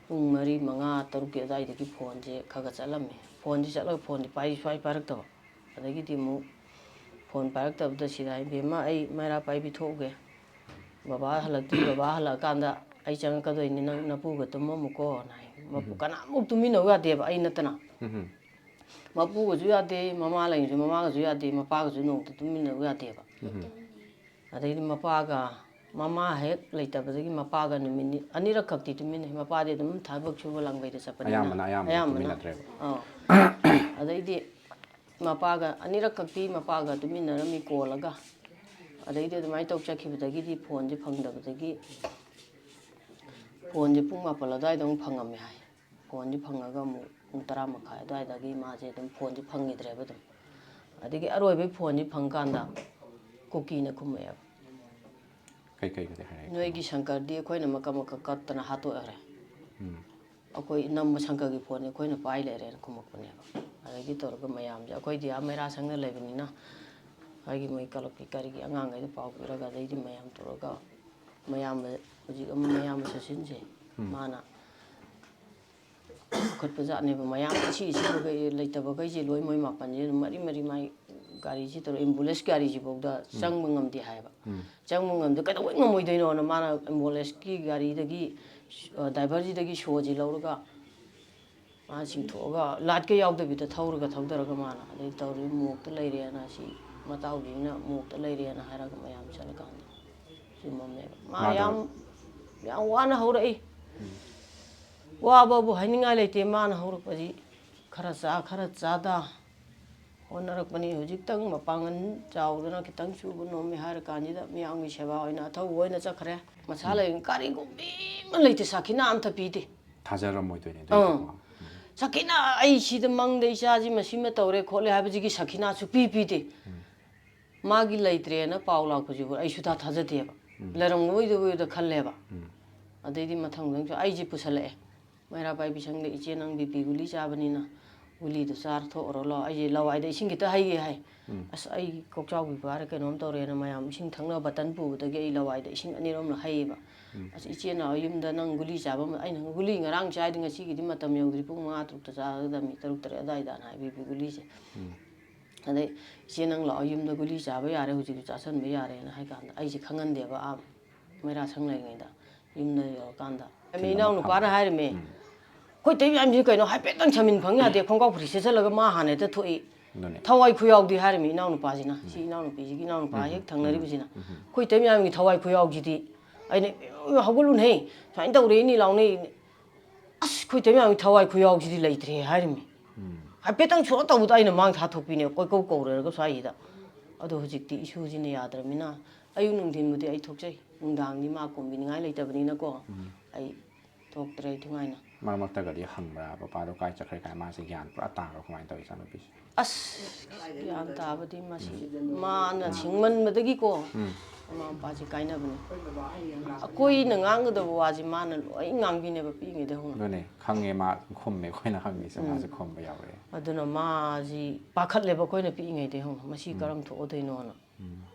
ꯄꯨꯡ ꯃꯔꯤ, ꯃꯉꯥ, ꯇꯔꯨꯛꯀꯤ ꯑꯗꯨꯋꯥꯏꯗꯒꯤ ꯐꯣꯟꯁꯦ ꯈꯔ ꯈꯔ ꯆꯠꯂꯝꯃꯦ꯫ ꯐꯣꯟꯁꯦ ꯆꯠꯂꯒ ꯐꯣꯟꯗꯤ ꯄꯥꯏ ꯁꯨꯡꯄꯥꯏ ꯄꯥꯏꯔꯛꯇꯕ꯫ ꯑꯗꯒꯤꯗꯤ ꯑꯃꯨꯛ ꯐꯣꯟ ꯄꯥꯏꯔꯛꯇꯕꯗ ꯁꯤꯗ ꯍꯥꯏ, "ꯕꯦꯝꯃ, ꯑꯩ ꯃꯩꯔꯥ ꯄꯥꯏꯕꯤ ꯊꯣꯛꯎꯒꯦ꯫ ꯕꯕꯥ ꯍꯜꯂꯛꯇ꯭ꯔꯤ, ꯕꯕꯥ ꯍꯜꯂꯛꯑꯀꯥꯟꯗ ꯑꯩ ꯆꯪꯉꯛꯀꯗꯣꯏꯅꯤ, ꯅꯪ ꯅꯄꯨꯒ ꯇꯨꯝꯃꯝꯃꯨꯀꯣꯅ" ꯍꯥꯏ꯫ ꯃꯄꯨ-, ꯎꯝ꯫ ꯀꯅꯥꯃꯨꯛ ꯇꯨꯝꯃꯤꯟꯅꯧ ꯌꯥꯗꯦꯕ, ꯑꯩ ꯅꯠꯇꯅ꯫ ꯎꯝ꯫ ꯃꯄꯨꯒꯁꯨ ꯌꯥꯗꯦ, ꯃꯃꯥ ꯂꯩꯔꯁꯨ ꯃꯃꯥꯒꯁꯨ ꯌꯥꯗꯦ, ꯃꯄꯥꯒꯁꯨ ꯅꯣꯡꯃꯇ ꯇꯨꯝꯃꯤꯟꯅꯧ ꯌꯥꯗꯦꯕ꯫ ꯎꯝ꯫ ꯑꯗꯩꯗꯤ ꯃꯄꯥꯒ, ꯃꯃꯥ ꯍꯦꯛ ꯂꯩꯇꯕꯗꯒꯤ ꯃꯄꯥꯒ ꯅꯨꯃꯤꯠ ꯅꯤ-, ꯑꯅꯤꯔꯛ ꯈꯛꯇꯤ ꯇꯨꯃꯤꯟꯅꯩ꯫ ꯃꯄꯥꯗꯤ ꯑꯗꯨꯝ ꯊꯕꯛ ꯁꯨꯕ ꯂꯥꯡꯕꯩꯗ ꯆꯠꯄꯅꯤꯅ꯫ ꯑꯌꯥꯝꯕꯅ, ꯑꯌꯥꯝꯕꯅ ꯑꯌꯥꯝꯕꯅ꯫ ꯇꯨꯃꯤꯟꯅꯗ꯭ꯔꯦꯕ꯫ ꯑꯧ꯫ ꯑꯗꯩꯗꯤ ꯃꯄꯥꯒ ꯑꯅꯤꯔꯛ ꯈꯛꯇꯤ ꯃꯄꯥꯒ ꯇꯨꯃꯤꯟꯅꯔꯝꯃꯤ ꯀꯣꯜꯂꯒ꯫ ꯑꯗꯩꯗꯤ ꯑꯗꯨꯃꯥꯏꯅ ꯇꯧ ꯆꯠꯈꯤꯕꯗꯒꯤꯗꯤ ꯐꯣꯟꯁꯦ ꯐꯪꯗꯕꯗꯒꯤ ꯐꯣꯟꯁꯦ ꯄꯨꯡ ꯃꯥꯄꯜ ꯑꯗꯨꯋꯥꯏꯗ ꯑꯃꯨꯛ ꯐꯪꯉꯝꯃꯦ ꯍꯥꯏ꯫ ꯐꯣꯟꯁꯦ ꯐꯪꯉꯒ ꯑꯃꯨꯛ ꯄꯨꯡ ꯇꯔꯥ ꯃꯈꯥꯏ ꯑꯗꯨꯋꯥꯏꯗꯒꯤ ꯃꯥꯁꯦ ꯑꯗꯨꯝ ꯐꯣꯟꯁꯦ ꯐꯪꯈꯤꯗ꯭ꯔꯦꯕ ꯑꯗꯨꯝ꯫ ꯑꯗꯒꯤ ꯑꯔꯣꯏꯕꯒꯤ ꯐꯣꯟꯁꯦ ꯐꯪꯀꯥꯟꯗ ꯀꯨꯀꯤꯅ ꯈꯨꯝꯃꯛꯑꯦꯕ꯫ ꯀꯩ, ꯀꯩ, ꯀꯩ ꯍꯥꯏꯔꯛꯏ? "ꯅꯣꯏꯒꯤ ꯁꯪꯀꯔꯗꯤ ꯑꯩꯈꯣꯏꯅ ꯃꯀꯛ ꯃꯀꯛ ꯀꯛꯇꯅ ꯍꯥꯠꯇꯣꯛꯈ꯭ꯔꯦ꯫ ꯎꯝ꯫ ꯑꯩꯈꯣꯏ ꯏꯅꯝꯕ ꯁꯪꯀꯔꯒꯤ ꯐꯣꯟꯅꯤ ꯑꯩꯈꯣꯏꯅ ꯄꯥꯏ ꯂꯩꯔꯦꯅ" ꯈꯨꯝꯃꯛꯄꯅꯦꯕ꯫ ꯑꯗꯒꯤ ꯇꯧꯔꯒ ꯃꯌꯥꯝꯁꯦ, ꯑꯩꯈꯣꯏꯗꯤ ꯑꯥ ꯃꯩꯔꯥ ꯁꯪꯗ ꯂꯩꯕꯅꯤꯅ ꯑꯩꯒꯤ ꯃꯣꯏ ꯀ꯭ꯂꯕꯀꯤ ꯀꯔꯤꯒꯤ ꯑꯉꯥꯡꯈꯩꯗ ꯄꯥꯎ ꯄꯤꯔꯒ, ꯑꯗꯩꯗꯤ ꯃꯌꯥꯝ ꯇꯧꯔꯒ ꯃꯌꯥꯝꯕ, ꯍꯧꯖꯤꯛ ꯑꯃ ꯃꯌꯥꯝꯕ ꯁꯆꯤꯟꯁꯦ, ꯎꯝ꯫ ꯃꯥꯅ ꯄꯨꯈꯠꯄꯖꯥꯠꯅꯦꯕ꯫ ꯃꯌꯥꯝ ꯁꯤ ꯁꯤꯕꯈꯩ, ꯂꯩꯇꯕꯈꯩꯁꯦ ꯂꯣꯏ ꯃꯣꯏ ꯃꯥꯄꯟꯁꯦ ꯑꯗꯨꯝ ꯃꯔꯤ ꯃꯔꯤ ꯃꯥꯏ ꯒꯥꯔꯤꯁꯤ ꯇꯧꯔꯒ ꯑꯦꯝꯕꯨꯂꯦꯟꯁ ꯒꯥꯔꯤꯁꯤꯐꯥꯎꯗ ꯎꯝ꯫ ꯆꯪꯕ ꯉꯝꯗꯦ ꯍꯥꯏꯕ꯫ ꯎꯝ꯫ ꯆꯪꯕ ꯉꯝꯗꯦ꯫ ꯀꯩꯗꯧꯕꯩ ꯉꯝꯃꯣꯏꯗꯣꯏꯅꯣꯅ ꯃꯥꯅ ꯑꯦꯝꯕꯨꯂꯦꯟꯁꯀꯤ ꯒꯥꯔꯤꯗꯒꯤ, ꯑ, ꯗ꯭ꯔꯥꯏꯚꯔꯁꯤꯗꯒꯤ ꯁꯣꯁꯤ ꯂꯧꯔꯒ ꯃꯥ ꯆꯤꯡꯊꯣꯛꯑꯒ ꯂꯥꯏꯠꯀ ꯌꯥꯎꯗꯕꯤꯗ ꯊꯧꯔꯒ ꯊꯧꯗꯔꯒ ꯃꯥꯅ ꯑꯗꯩ ꯇꯧꯔꯤ ꯃꯣꯛꯇ ꯂꯩꯔꯦꯅ ꯁꯤ ꯃꯇꯥꯎꯕꯤꯅ ꯃꯣꯛꯇ ꯂꯩꯔꯦꯅ ꯍꯥꯏꯔꯒ ꯃꯌꯥꯝ ꯆꯠꯂꯀꯥꯟꯗ ꯆꯨꯝꯃꯝꯃꯦꯕ꯫ ꯃꯥ ꯃꯥꯗꯣ ꯌꯥꯝ, ꯌꯥꯝ ꯋꯥꯅ ꯍꯧꯔꯛꯏ꯫ ꯎꯝ꯫ ꯋꯥꯕꯕꯨ ꯍꯥꯏꯅꯤꯡꯉꯥꯏ ꯂꯩꯇꯦ꯫ ꯃꯥꯅ ꯍꯧꯔꯛꯄꯁꯤ ꯈꯔ ꯆꯥ ꯈꯔ ꯆꯥꯗ ꯍꯣꯠꯅꯔꯛꯄꯅꯤ꯫ ꯍꯧꯖꯤꯛꯇꯪ ꯃꯄꯥꯡꯒꯜ ꯆꯥꯎꯗꯅ ꯈꯤꯇꯪ ꯁꯨꯕ ꯅꯣꯝꯃꯤ ꯍꯥꯏꯔ ꯀꯥꯟꯁꯤꯗ ꯃꯤꯌꯥꯝꯒꯤ ꯁꯦꯕꯥ ꯑꯣꯏꯅ ꯑꯊꯧꯕ ꯑꯣꯏꯅ ꯆꯠꯈ꯭ꯔꯦ꯫ ꯃꯁꯥ ꯂꯩ ꯀꯔꯤꯒꯨꯝꯕꯤ ꯑꯃ ꯂꯩꯇꯦ, ꯁꯥꯈꯤꯅꯥ ꯑꯝꯇ ꯄꯤꯗꯦ꯫ ꯊꯥꯖꯔꯝꯃꯣꯏꯗꯣꯏꯅꯦ ꯑꯥ꯫ ꯑꯗꯨꯏꯗꯤꯀꯣ꯫ ꯁꯥꯈꯤꯅꯥ ꯑꯩ ꯁꯤꯗ ꯃꯪꯗ ꯏꯆꯥꯁꯤ ꯃꯁꯤꯃ ꯇꯧꯔꯦ ꯈꯣꯠꯂꯦ ꯍꯥꯏꯕꯁꯤꯒꯤ ꯁꯥꯈꯤꯅꯥ ꯁꯨꯄꯤ ꯄꯤꯗꯦ꯫ ꯃꯥꯒꯤ ꯂꯩꯇ꯭ꯔꯦꯅ ꯄꯥꯎ ꯂꯥꯛꯄꯁꯤꯕꯨ ꯑꯩ ꯁꯨꯊꯥ ꯊꯥꯖꯗꯦꯕ꯫ ꯂꯩꯔꯝꯒꯗꯕꯣꯏꯗ ꯈꯜꯂꯦꯕ꯫ ꯑꯗꯩꯗꯤ ꯃꯊꯪ ꯃꯊꯪꯁꯨ ꯑꯩꯁꯦ ꯄꯨꯁꯜꯂꯛꯑꯦ꯫ ꯃꯩꯔꯥ ꯄꯥꯏꯕꯤ ꯁꯪꯗ ꯏꯆꯦ ꯅꯪ ꯕꯤ ꯄꯤ ꯒꯨꯂꯤ ꯆꯥꯕꯅꯤꯅ ꯒꯨꯂꯤꯗꯣ ꯆꯥꯔ ꯊꯣꯛꯎꯔꯣ ꯂꯥꯎ꯫ ꯑꯩꯁꯦ ꯂꯋꯥꯏꯗ ꯏꯁꯤꯡ ꯈꯤꯇ ꯍꯩꯒꯦ ꯍꯥꯏ꯫ ꯑꯁ ꯑꯩ ꯀꯣꯛꯆꯥꯎꯕꯤ ꯐꯥꯔꯦ ꯀꯩꯅꯣꯝ ꯇꯧꯔꯦꯅ ꯃꯌꯥꯝ ꯏꯁꯤꯡ ꯊꯛꯅꯕ ꯕꯇꯟ ꯄꯨꯕꯗꯒꯤ ꯑꯩ ꯂꯋꯥꯏꯗ ꯏꯁꯤꯡ ꯑꯅꯤꯔꯣꯝꯅ ꯍꯩꯌꯦꯕ꯫ ꯑꯁ ꯏꯆꯦꯅ ꯌꯨꯝꯗ ꯅꯪ ꯒꯨꯂꯤ ꯆꯥꯕ ꯑꯃ-, ꯑꯩꯅ ꯒꯨꯂꯤ ꯉꯔꯥꯡ ꯆꯥꯏꯗꯤ ꯉꯁꯤꯒꯤꯗꯤ ꯃꯇꯝ ꯌꯧꯗ꯭ꯔꯤ, ꯄꯨꯡ ꯃꯉꯥ ꯇꯔꯨꯛꯇ ꯆꯥꯒꯗꯕꯅꯤ, ꯇꯔꯨꯛ ꯇꯔꯦꯠ ꯑꯗꯨꯋꯥꯏꯗꯅ ꯍꯥꯏ ꯕꯤ ꯄꯤ ꯒꯨꯂꯤꯁꯦ꯫ ꯑꯗꯩ ꯏꯆꯦ ꯅꯪ ꯂꯥꯛꯑꯣ ꯌꯨꯝꯗ ꯒꯨꯂꯤ ꯆꯥꯕ ꯌꯥꯔꯦ, ꯍꯧꯖꯤꯛꯇꯤ ꯆꯥꯁꯟꯕ ꯌꯥꯔꯦꯅ ꯍꯥꯏ ꯀꯥꯟꯗ ꯑꯩꯁꯦ ꯈꯪꯍꯟꯗꯦꯕ꯫ ꯑꯥ ꯃꯩꯔꯥ ꯁꯪ ꯂꯩꯔꯤꯉꯩꯗ ꯌꯨꯝꯗ ꯌꯧꯔꯀꯥꯟꯗ ꯑꯩ ꯏꯅꯥꯎ ꯅꯨꯄꯥꯅ ꯍꯥꯏꯔꯝꯃꯦ, "ꯑꯩꯈꯣꯏ ꯇꯩ ꯃꯌꯥꯝꯁꯤ ꯀꯩꯅꯣ ꯍꯥꯏꯐꯦꯠꯇꯪ ꯁꯃꯤꯟ ꯐꯪ ꯌꯥꯗꯦ, ꯈꯣꯡꯒ꯭ꯔꯥꯎ ꯐꯨꯔꯤꯠ ꯁꯦꯠꯆꯜꯂꯒ ꯃꯥ ꯍꯥꯟꯅ ꯍꯦꯛꯇ ꯊꯣꯛꯏ꯫ ꯑꯗꯨꯅꯦ꯫ ꯊꯋꯥꯏ ꯈꯨꯌꯥꯎꯗꯤ" ꯍꯥꯏꯔꯝꯃꯤ ꯏꯅꯥꯎ ꯅꯨꯄꯥꯁꯤꯅ, ꯁꯤ ꯏꯅꯥꯎ ꯅꯨꯄꯤꯁꯤꯒꯤ ꯏꯅꯥꯎ ꯅꯨꯄꯥ ꯍꯦꯛ ꯊꯪꯅꯔꯤꯕꯁꯤꯅ꯫ "ꯑꯩꯈꯣꯏ ꯇꯩ ꯃꯌꯥꯝꯒꯤ ꯊꯋꯥꯏ ꯈꯨꯌꯥꯎꯁꯤꯗꯤ"꯫ ꯑꯩꯅ, "ꯍꯧꯒꯠꯂꯨꯅꯍꯦ, ꯁꯨꯃꯥꯏꯅ ꯇꯧꯔꯦꯅꯤ" ꯂꯥꯎꯅꯩ꯫ "ꯑꯁ ꯑꯩꯈꯣꯏ ꯇꯩ ꯃꯌꯥꯝꯒꯤ ꯊꯋꯥꯏ ꯈꯨꯌꯥꯎꯁꯤꯗꯤ ꯂꯩꯇ꯭ꯔꯦ" ꯍꯥꯏꯔꯝꯃꯤ꯫ ꯍꯥꯏꯐꯦꯠꯇꯪ ꯁꯣꯛ ꯇꯧꯕꯗ ꯑꯩꯅ ꯃꯥꯡ ꯊꯥꯊꯣꯛꯄꯤꯅꯦ, ꯀꯣꯏꯀꯧ ꯀꯧꯔꯒ ꯁ꯭ꯋꯥꯏꯁꯤꯗ꯫ ꯑꯗꯣ ꯍꯧꯖꯤꯛꯇꯤ ꯏꯁꯨꯁꯤꯅ ꯌꯥꯗ꯭ꯔꯕꯅꯤꯅ ꯑꯌꯨꯛ ꯅꯨꯡꯊꯤꯟꯕꯨꯗꯤ ꯑꯩ ꯊꯣꯛꯆꯩ, ꯅꯨꯡꯗꯥꯡꯗꯤ ꯃꯥ ꯀꯣꯝꯕꯤꯅꯤꯡꯉꯥꯏ ꯂꯩꯇꯕꯅꯤꯅꯀꯣ꯫ ꯑꯩ ꯊꯣꯛꯇ꯭ꯔꯦ ꯊꯨꯉꯥꯏꯅ꯫ ꯃꯔꯛ ꯃꯔꯛꯇꯒꯗꯤ ꯍꯪꯕ꯭ꯔꯥ, "ꯄꯄꯥꯗꯣ ꯀꯥꯏ ꯆꯠꯈ꯭ꯔꯦ?" ꯀꯥꯏꯅ ꯃꯥꯁꯦ ꯒ꯭ꯌꯥꯟ ꯄꯨꯔꯥ ꯇꯥꯕ꯭ꯔꯥ ꯀꯃꯥꯏꯅ ꯇꯧꯋꯤ ꯏꯆꯥꯅꯨꯄꯤꯁꯦ? ꯑꯁ ꯒ꯭ꯌꯥꯟ ꯇꯥꯕꯗꯤ ꯃꯁꯤ ꯃꯥꯅ ꯁꯤꯡꯃꯟꯕꯗꯒꯤ ꯀꯣ ꯃꯃꯥ ꯃꯄꯥꯁꯦ ꯀꯥꯏꯅꯕꯅꯤ꯫ ꯑꯩꯈꯣꯏꯅ ꯉꯥꯡꯒꯗꯕ ꯋꯥꯁꯦ ꯃꯥꯅ ꯂꯣꯏ ꯉꯥꯡꯕꯤꯅꯦꯕ ꯄꯤꯛꯏꯉꯩꯗ ꯍꯧꯅ꯫ ꯑꯗꯨꯅꯦ, ꯈꯪꯉꯦ, ꯃꯥ ꯑꯗꯨꯝ ꯈꯨꯝꯃꯦ, ꯑꯩꯈꯣꯏꯅ ꯍꯪꯉꯤꯁꯦ ꯃꯥꯁꯦ ꯈꯨꯝꯕ ꯌꯥꯎꯔꯛꯑꯦ꯫ ꯑꯗꯨꯅ ꯃꯥꯁꯤ ꯄꯥꯈꯠꯂꯦꯕ ꯑꯩꯈꯣꯏꯅ ꯄꯤꯛꯏꯉꯩꯗꯒꯤ ꯍꯧꯅ, "ꯃꯁꯤ ꯀꯔꯝ ꯊꯣꯛꯑꯗꯣꯏꯅꯣꯅ"꯫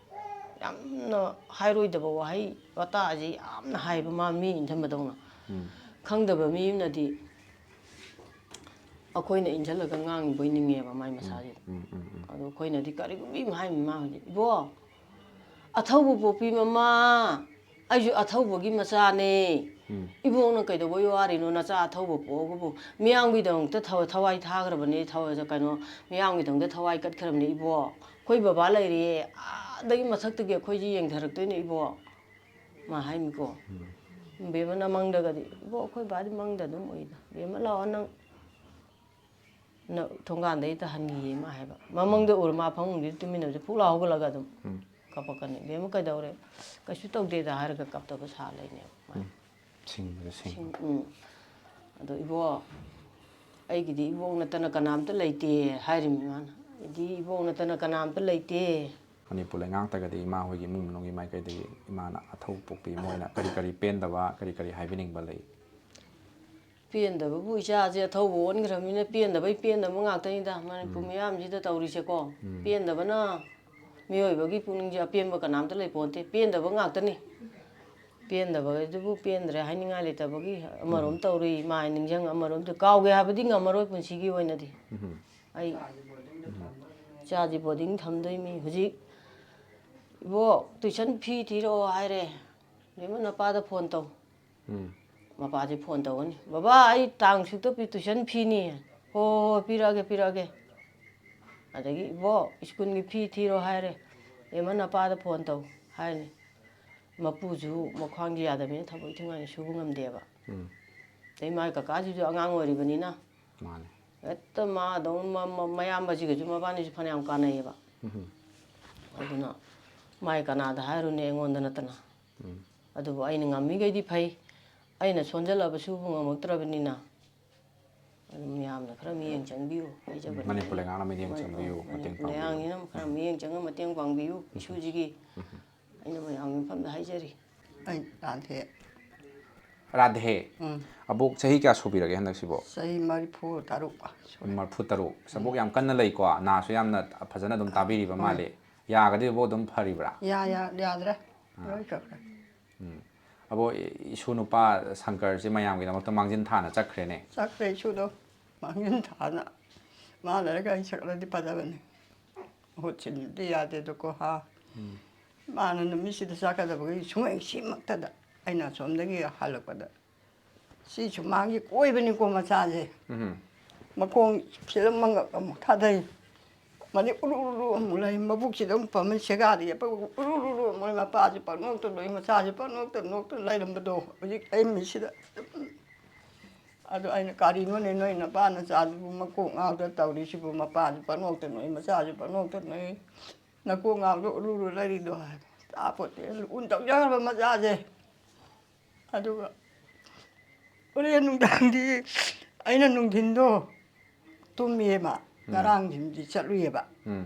ꯌꯥꯝꯅ ꯍꯥꯏꯔꯣꯏꯗꯕ ꯋꯥꯍꯩ ꯋꯥꯇꯥꯁꯤ ꯌꯥꯝꯅ ꯍꯥꯏꯕ, ꯃꯥ ꯃꯤ ꯏꯟꯊꯝꯕꯗꯧꯅ꯫ ꯈꯪꯗꯕ ꯃꯤ ꯑꯃꯅꯗꯤ ꯑꯩꯈꯣꯏꯅ ꯏꯟꯁꯤꯜꯂꯒ ꯉꯥꯡꯉꯤꯕꯣꯏ ꯅꯤꯡꯉꯦꯕ ꯃꯥꯏ ꯃꯁꯥꯁꯦ꯫ ꯑꯗꯣ ꯑꯩꯈꯣꯏꯅꯗꯤ ꯀꯔꯤꯒꯨꯝꯕꯤ ꯑꯃ ꯍꯥꯏꯔꯝꯃꯤ ꯃꯥ ꯍꯧꯖꯤꯛ, "ꯏꯕꯣ, ꯑꯊꯧꯕ ꯄꯣꯛꯄꯤ ꯃꯃꯥ, ꯑꯩꯁꯨ ꯑꯊꯧꯕꯒꯤ ꯃꯆꯥꯅꯦ꯫ ꯏꯕꯣꯛꯅ ꯀꯩꯗꯧꯕꯩ ꯋꯥꯔꯤꯅꯣ? ꯅꯆꯥ ꯑꯊꯧꯕ ꯄꯣꯛꯑꯒꯕꯨ ꯃꯤꯌꯥꯝꯒꯤꯗꯃꯛꯇ ꯊꯋꯥꯏ, ꯊꯋꯥꯏ ꯊꯥꯈ꯭ꯔꯕꯅꯦ, ꯊꯋꯥꯏ, ꯀꯩꯅꯣ, ꯃꯤꯌꯥꯝꯒꯤꯗꯃꯛꯇ ꯊꯋꯥꯏ ꯀꯠꯈ꯭ꯔꯕꯅꯦ ꯏꯕꯣꯛ꯫ ꯑꯩꯈꯣꯏ ꯕꯕꯥ ꯂꯩꯔꯤꯌꯦ, ꯑꯥꯗꯒꯤ ꯃꯊꯛꯇꯒꯤ ꯑꯩꯈꯣꯏꯁꯦ ꯌꯦꯡꯊꯔꯛꯇꯣꯏꯅꯦ ꯏꯕꯣꯛ"꯫ ꯃꯥ ꯍꯥꯏꯅꯤꯀꯣ꯫ ꯕꯦꯝꯃꯅ ꯃꯪꯗꯒꯗꯤ, "ꯏꯕꯣꯛ, ꯑꯩꯈꯣꯏ ꯕꯥꯗꯤ ꯃꯪꯗ ꯑꯗꯨꯝ ꯎꯏꯗ꯫ ꯕꯦꯝꯃ ꯂꯥꯛꯑꯣ ꯅꯪ"꯫ ꯅ-, ꯊꯣꯡꯒꯥꯟꯗꯩ ꯍꯦꯛꯇ ꯍꯟꯈꯤꯌꯦ ꯃꯥ ꯍꯥꯏꯕ꯫ ꯃꯃꯪꯗ ꯎꯔ ꯃꯥ ꯐꯃꯨꯡꯗꯨꯗ ꯇꯨꯃꯤꯟꯅꯕꯁꯦ ꯐꯨꯛ ꯂꯥꯎ ꯍꯧꯒꯠꯂꯒ ꯑꯗꯨꯝ ꯎꯝ꯫ ꯀꯞꯄꯛꯀꯅꯤ꯫ "ꯕꯦꯝꯃ ꯀꯩꯗꯧꯔꯦ?" "ꯀꯩꯁꯨ ꯇꯧꯗꯦꯗ" ꯍꯥꯏꯔꯒ ꯀꯞꯇꯕ ꯁꯥ ꯂꯩꯅꯦꯕ ꯃꯥ꯫ ꯎꯝ꯫ ꯁꯤꯡꯕꯗ ꯁꯤꯡ꯫ ꯁꯤꯡ-, ꯎꯝ꯫ ꯑꯗꯣ "ꯏꯕꯣ, ꯑꯩꯒꯤꯗꯤ ꯏꯕꯣꯛ ꯅꯠꯇꯅ ꯀꯅꯥꯝꯇ ꯂꯩꯇꯦ" ꯍꯥꯏꯔꯤꯃꯤ ꯃꯥꯅ꯫ "ꯑꯩꯗꯤ ꯏꯕꯣꯛ ꯅꯠꯇꯅ ꯀꯅꯥꯝꯇ ꯂꯩꯇꯦ"꯫ ꯃꯅꯤꯄꯨꯔ ꯂꯩꯉꯥꯛꯇꯒꯗꯤ ꯏꯃꯥ ꯍꯣꯏꯒꯤ ꯏꯃꯨꯡ ꯃꯅꯨꯡꯒꯤ ꯃꯥꯏꯀꯩꯗꯒꯤ ꯏꯃꯥꯅ ꯑꯊꯧꯕ ꯄꯣꯛꯄꯤ ꯃꯣꯏꯅ ꯀꯔꯤ ꯀꯔꯤ ꯄꯦꯟꯗꯕ, ꯀꯔꯤ ꯀꯔꯤ ꯍꯥꯏꯕꯤꯅꯤꯡꯕ ꯂꯩ? ꯄꯦꯟꯗꯕꯕꯨ ꯏꯆꯥꯁꯦ ꯑꯊꯧꯕ ꯑꯣꯟꯈ꯭ꯔꯕꯅꯤꯅ ꯄꯦꯟꯗꯕꯩ ꯄꯦꯟꯗꯕ ꯉꯥꯛꯇꯅꯤꯗ ꯃꯅꯤꯄꯨꯔ ꯎꯝ꯫ ꯃꯤꯌꯥꯝꯁꯤꯗ ꯇꯧꯔꯤꯁꯦꯀꯣ꯫ ꯎꯝ꯫ ꯄꯦꯟꯗꯕꯅ ꯃꯤꯑꯣꯏꯕꯒꯤ ꯄꯨꯛꯅꯤꯡꯁꯦ ꯑꯄꯦꯟꯕ ꯀꯅꯥꯝꯇ ꯂꯩꯄꯣꯟꯇꯦ꯫ ꯄꯦꯟꯗꯕ ꯉꯥꯛꯇꯅꯤ꯫ ꯄꯦꯟꯗꯕ ꯑꯗꯨꯕꯨ ꯄꯦꯟꯗ꯭ꯔꯦ ꯍꯥꯏꯅꯤꯡꯉꯥꯏ ꯂꯩꯇꯕꯒꯤ ꯑꯃꯔꯣꯝ ꯎꯝ꯫ ꯇꯧꯔꯤ, ꯃꯥꯏ ꯅꯤꯡꯁꯤꯡ ꯑꯃꯔꯣꯝꯗ ꯀꯥꯎꯒꯦ ꯍꯥꯏꯕꯗꯤ ꯉꯝꯃꯔꯣꯏ ꯄꯨꯟꯁꯤꯒꯤ ꯑꯣꯏꯅꯗꯤ꯫ ꯎꯝ꯫ ꯑꯩ ꯎꯝ꯫ ꯏꯆꯥꯁꯤ ꯕꯣꯔꯗꯤꯡ ꯊꯝꯗꯣꯏꯃꯤ꯫ ꯍꯧꯖꯤꯛ "ꯏꯕꯣꯛ, ꯇꯨꯏꯁꯟ ꯐꯤ ꯊꯤꯔꯛꯑꯣ" ꯍꯥꯏꯔꯦ꯫ "ꯕꯦꯝꯃ, ꯅꯄꯥꯗ ꯐꯣꯟ ꯇꯧ"꯫ ꯎꯝ꯫ ꯃꯄꯥꯁꯦ ꯐꯣꯟ ꯇꯧꯒꯅꯤ꯫ "ꯕꯕꯥ, ꯑꯩ ꯇꯥꯡ ꯁꯨꯛꯇ ꯄꯤ-, ꯇꯨꯏꯁꯟ ꯐꯤꯅꯤ"꯫ "ꯍꯣ, ꯍꯣ, ꯍꯣ, ꯄꯤꯔꯛꯑꯒꯦ, ꯄꯤꯔꯛꯑꯒꯦ"꯫ ꯑꯗꯒꯤ "ꯏꯕꯣꯛ, ꯁ꯭ꯀꯨꯜꯒꯤ ꯐꯤ ꯊꯤꯔꯣ" ꯍꯥꯏꯔꯦ꯫ "ꯕꯦꯝꯃ, ꯅꯄꯥꯗ ꯐꯣꯟ ꯇꯧ" ꯍꯥꯏꯔꯅꯤ꯫ ꯃꯄꯨꯁꯨ ꯃꯈ꯭ꯋꯥꯡꯁꯦ ꯌꯥꯗꯕꯅꯤꯅ ꯊꯕꯛ ꯏꯪꯈꯥꯡ ꯀꯥꯏꯅ ꯁꯨꯕ ꯉꯝꯗꯦꯕ꯫ ꯎꯝ꯫ ꯑꯗꯩ ꯃꯥꯏ ꯀꯀꯥꯁꯤꯁꯨ ꯑꯉꯥꯡ ꯑꯣꯏꯔꯤꯕꯅꯤꯅ ꯃꯥꯅꯦ꯫ ꯍꯦꯛꯇ ꯃꯥꯗꯧ-, ꯃ-, ꯃ-, ꯃꯌꯥꯝꯕꯁꯤꯒꯁꯨ ꯃꯕꯥꯅꯤꯁꯨ ꯐꯅꯌꯥꯝ ꯀꯥꯟꯅꯩꯌꯦꯕ꯫ ꯎꯝ꯫ ꯑꯗꯨꯅ ꯃꯥꯏ ꯀꯅꯥꯗ ꯍꯥꯏꯔꯨꯅꯤ ꯑꯩꯉꯣꯟꯗ ꯅꯠꯇꯅ꯫ ꯎꯝ꯫ ꯑꯗꯨꯕꯨ ꯑꯩꯅ ꯉꯝꯃꯤꯈꯩꯗꯤ ꯐꯩ꯫ ꯑꯩꯅ ꯁꯣꯟꯖꯜꯂꯕ ꯁꯨꯕ ꯉꯝꯃꯛꯇ꯭ꯔꯕꯅꯤꯅ ꯑꯗꯨꯝ ꯃꯌꯥꯝꯅ ꯈꯔ ꯃꯤꯠꯌꯦꯡ ꯆꯪꯕꯤꯌꯨ ꯍꯥꯏꯖꯕꯅꯤ꯫ ꯃꯅꯤꯄꯨꯔ ꯂꯩꯉꯥꯛꯅ ꯃꯤꯠꯌꯦꯡ ꯃꯅꯤ-, ꯆꯪꯕꯤꯌꯨ, ꯃꯅꯤꯄꯨꯔ ꯃꯇꯦꯡ ꯄꯥꯡꯕꯤꯌꯨ꯫ ꯂꯩꯉꯥꯛꯅꯤꯅ ꯈꯔ ꯃꯤꯠꯌꯦꯡ ꯆꯪꯉ ꯃꯇꯦꯡ ꯄꯥꯡꯕꯤꯌꯨ ꯏꯁꯨꯁꯤꯒꯤ꯫ ꯑꯩꯅ ꯃꯌꯥꯝꯒꯤ ꯃꯐꯝꯗ ꯍꯥꯏꯖꯔꯤ꯫ ꯑꯩ ꯔꯥꯙꯦ꯫ ꯔꯥꯙꯦ꯫ ꯎꯝ꯫ ꯑꯕꯣꯛ ꯆꯍꯤ ꯀꯌꯥ ꯁꯨꯕꯤꯔꯒꯦ ꯍꯟꯗꯛꯁꯤꯕꯣ? ꯆꯍꯤ ꯃꯔꯤꯐꯨ ꯇꯔꯨꯛ ꯁꯨꯔꯦ꯫ ꯃꯔꯤꯐꯨ ꯇꯔꯨꯛ꯫ ꯑꯁ, ꯑꯕꯣꯛ ꯌꯥꯝ ꯀꯟꯅ ꯂꯩꯀꯣ꯫ ꯅꯥꯁꯨ ꯌꯥꯝꯅ ꯐꯖꯅ ꯑꯗꯨꯝ ꯇꯥꯕꯤꯔꯤꯕ ꯎꯝ꯫ ꯃꯥꯜꯂꯦ꯫ ꯌꯥꯒꯗꯤ ꯑꯕꯣꯛ ꯑꯗꯨꯝ ꯐꯔꯤꯕ꯭ꯔꯥ? ꯌꯥ-, ꯌꯥ-, ꯌꯥꯗ꯭ꯔꯦ꯫ ꯑꯥ꯫ ꯂꯣꯏ ꯆꯠꯈ꯭ꯔꯦ꯫ ꯎꯝ꯫ ꯑꯕꯣ, ꯏ-, ꯏꯁꯨ ꯅꯨꯄꯥ ꯁꯪꯀꯔꯁꯦ ꯃꯌꯥꯝꯒꯤꯗꯃꯛꯇ ꯃꯥꯡꯖꯤꯟ ꯊꯥꯅ ꯆꯠꯈ꯭ꯔꯦꯅꯦ꯫ ꯆꯠꯈ꯭ꯔꯦ ꯏꯁꯨꯗꯣ꯫ ꯃꯥꯡꯖꯤꯟ ꯊꯥꯅ ꯃꯥ ꯂꯩꯔꯒ ꯑꯩ ꯆꯠꯂꯗꯤ ꯐꯗꯕꯅꯤ꯫ ꯃꯍꯨꯠ ꯁꯤꯟꯕꯗꯤ ꯌꯥꯗꯦꯗꯀꯣ, ꯍꯥ? ꯎꯝ꯫ ꯃꯥꯅ ꯅꯨꯃꯤꯠꯁꯤꯗ ꯆꯠꯀꯗꯕꯒꯤ ꯁꯨꯡꯍꯩ ꯁꯤꯃꯛꯇꯗ ꯑꯩꯅ ꯑꯁꯣꯝꯗꯒꯤ ꯍꯜꯂꯛꯄꯗ ꯁꯤ ꯁꯨꯃꯥꯡꯒꯤ ꯀꯣꯏꯕꯅꯤꯀꯣ ꯃꯆꯥꯁꯦ꯫ ꯎꯝ꯫ ꯃꯈꯣꯡ ꯐꯤꯂꯝ ꯑꯃꯒ ꯑꯃꯨꯛ ꯊꯥꯗꯩ꯫ ꯃꯅꯤ ꯎꯔꯨ ꯎꯔꯨ ꯑꯃꯨꯛ ꯂꯩ꯫ ꯃꯕꯨꯛꯁꯤꯗ ꯑꯃꯨꯛ ꯐꯝꯃꯤ, ꯁꯦꯒꯥꯗ ꯌꯦꯞꯄ ꯎꯔꯨ ꯎꯔꯨ ꯑꯃꯨꯛ ꯂꯩ꯫ ꯃꯄꯥꯁꯦ ꯄꯪꯅꯣꯛꯇ ꯅꯣꯛꯏ, ꯃꯆꯥꯁꯦ ꯄꯪꯅꯣꯛꯇ ꯅꯣꯛꯇ ꯂꯩꯔꯝꯕꯗꯣ ꯍꯧꯖꯤꯛ ꯑꯩ ꯃꯤꯠꯁꯤꯗ ꯑꯗꯨꯝ ꯑꯗꯨ ꯑꯩꯅ, "ꯀꯔꯤꯅꯣꯅꯦ ꯅꯣꯏ ꯅꯄꯥ ꯅꯆꯥꯗꯨꯕꯨ ꯃꯀꯣꯛ ꯉꯥꯎꯗ ꯇꯧꯔꯤꯁꯤꯕꯨ? ꯃꯄꯥꯁꯨ ꯄꯪꯅꯣꯛꯇ ꯅꯣꯛꯏ, ꯃꯆꯥꯁꯨ ꯄꯪꯅꯣꯛꯇ ꯅꯣꯛꯏ, ꯅꯀꯣꯛ ꯉꯥꯎꯗ ꯎꯔꯨꯔꯨ ꯂꯩꯔꯤꯗꯣ?" ꯍꯥꯏ꯫ "ꯇꯥꯄꯣꯠꯇꯦ, ꯎꯟ ꯇꯧꯖꯈ꯭ꯔꯕ ꯃꯆꯥꯁꯦ"꯫ ꯑꯗꯨꯒ ꯍꯣꯔꯦꯟ ꯅꯨꯡꯗꯥꯡꯗꯤ ꯑꯩꯅ ꯅꯨꯡꯊꯤꯟꯗꯣ ꯇꯨꯝꯃꯦꯕ, ꯎꯝ꯫ ꯉꯔꯥꯡꯁꯤꯡꯗꯤ ꯆꯠꯂꯨꯏꯌꯦꯕ꯫ ꯎꯝ꯫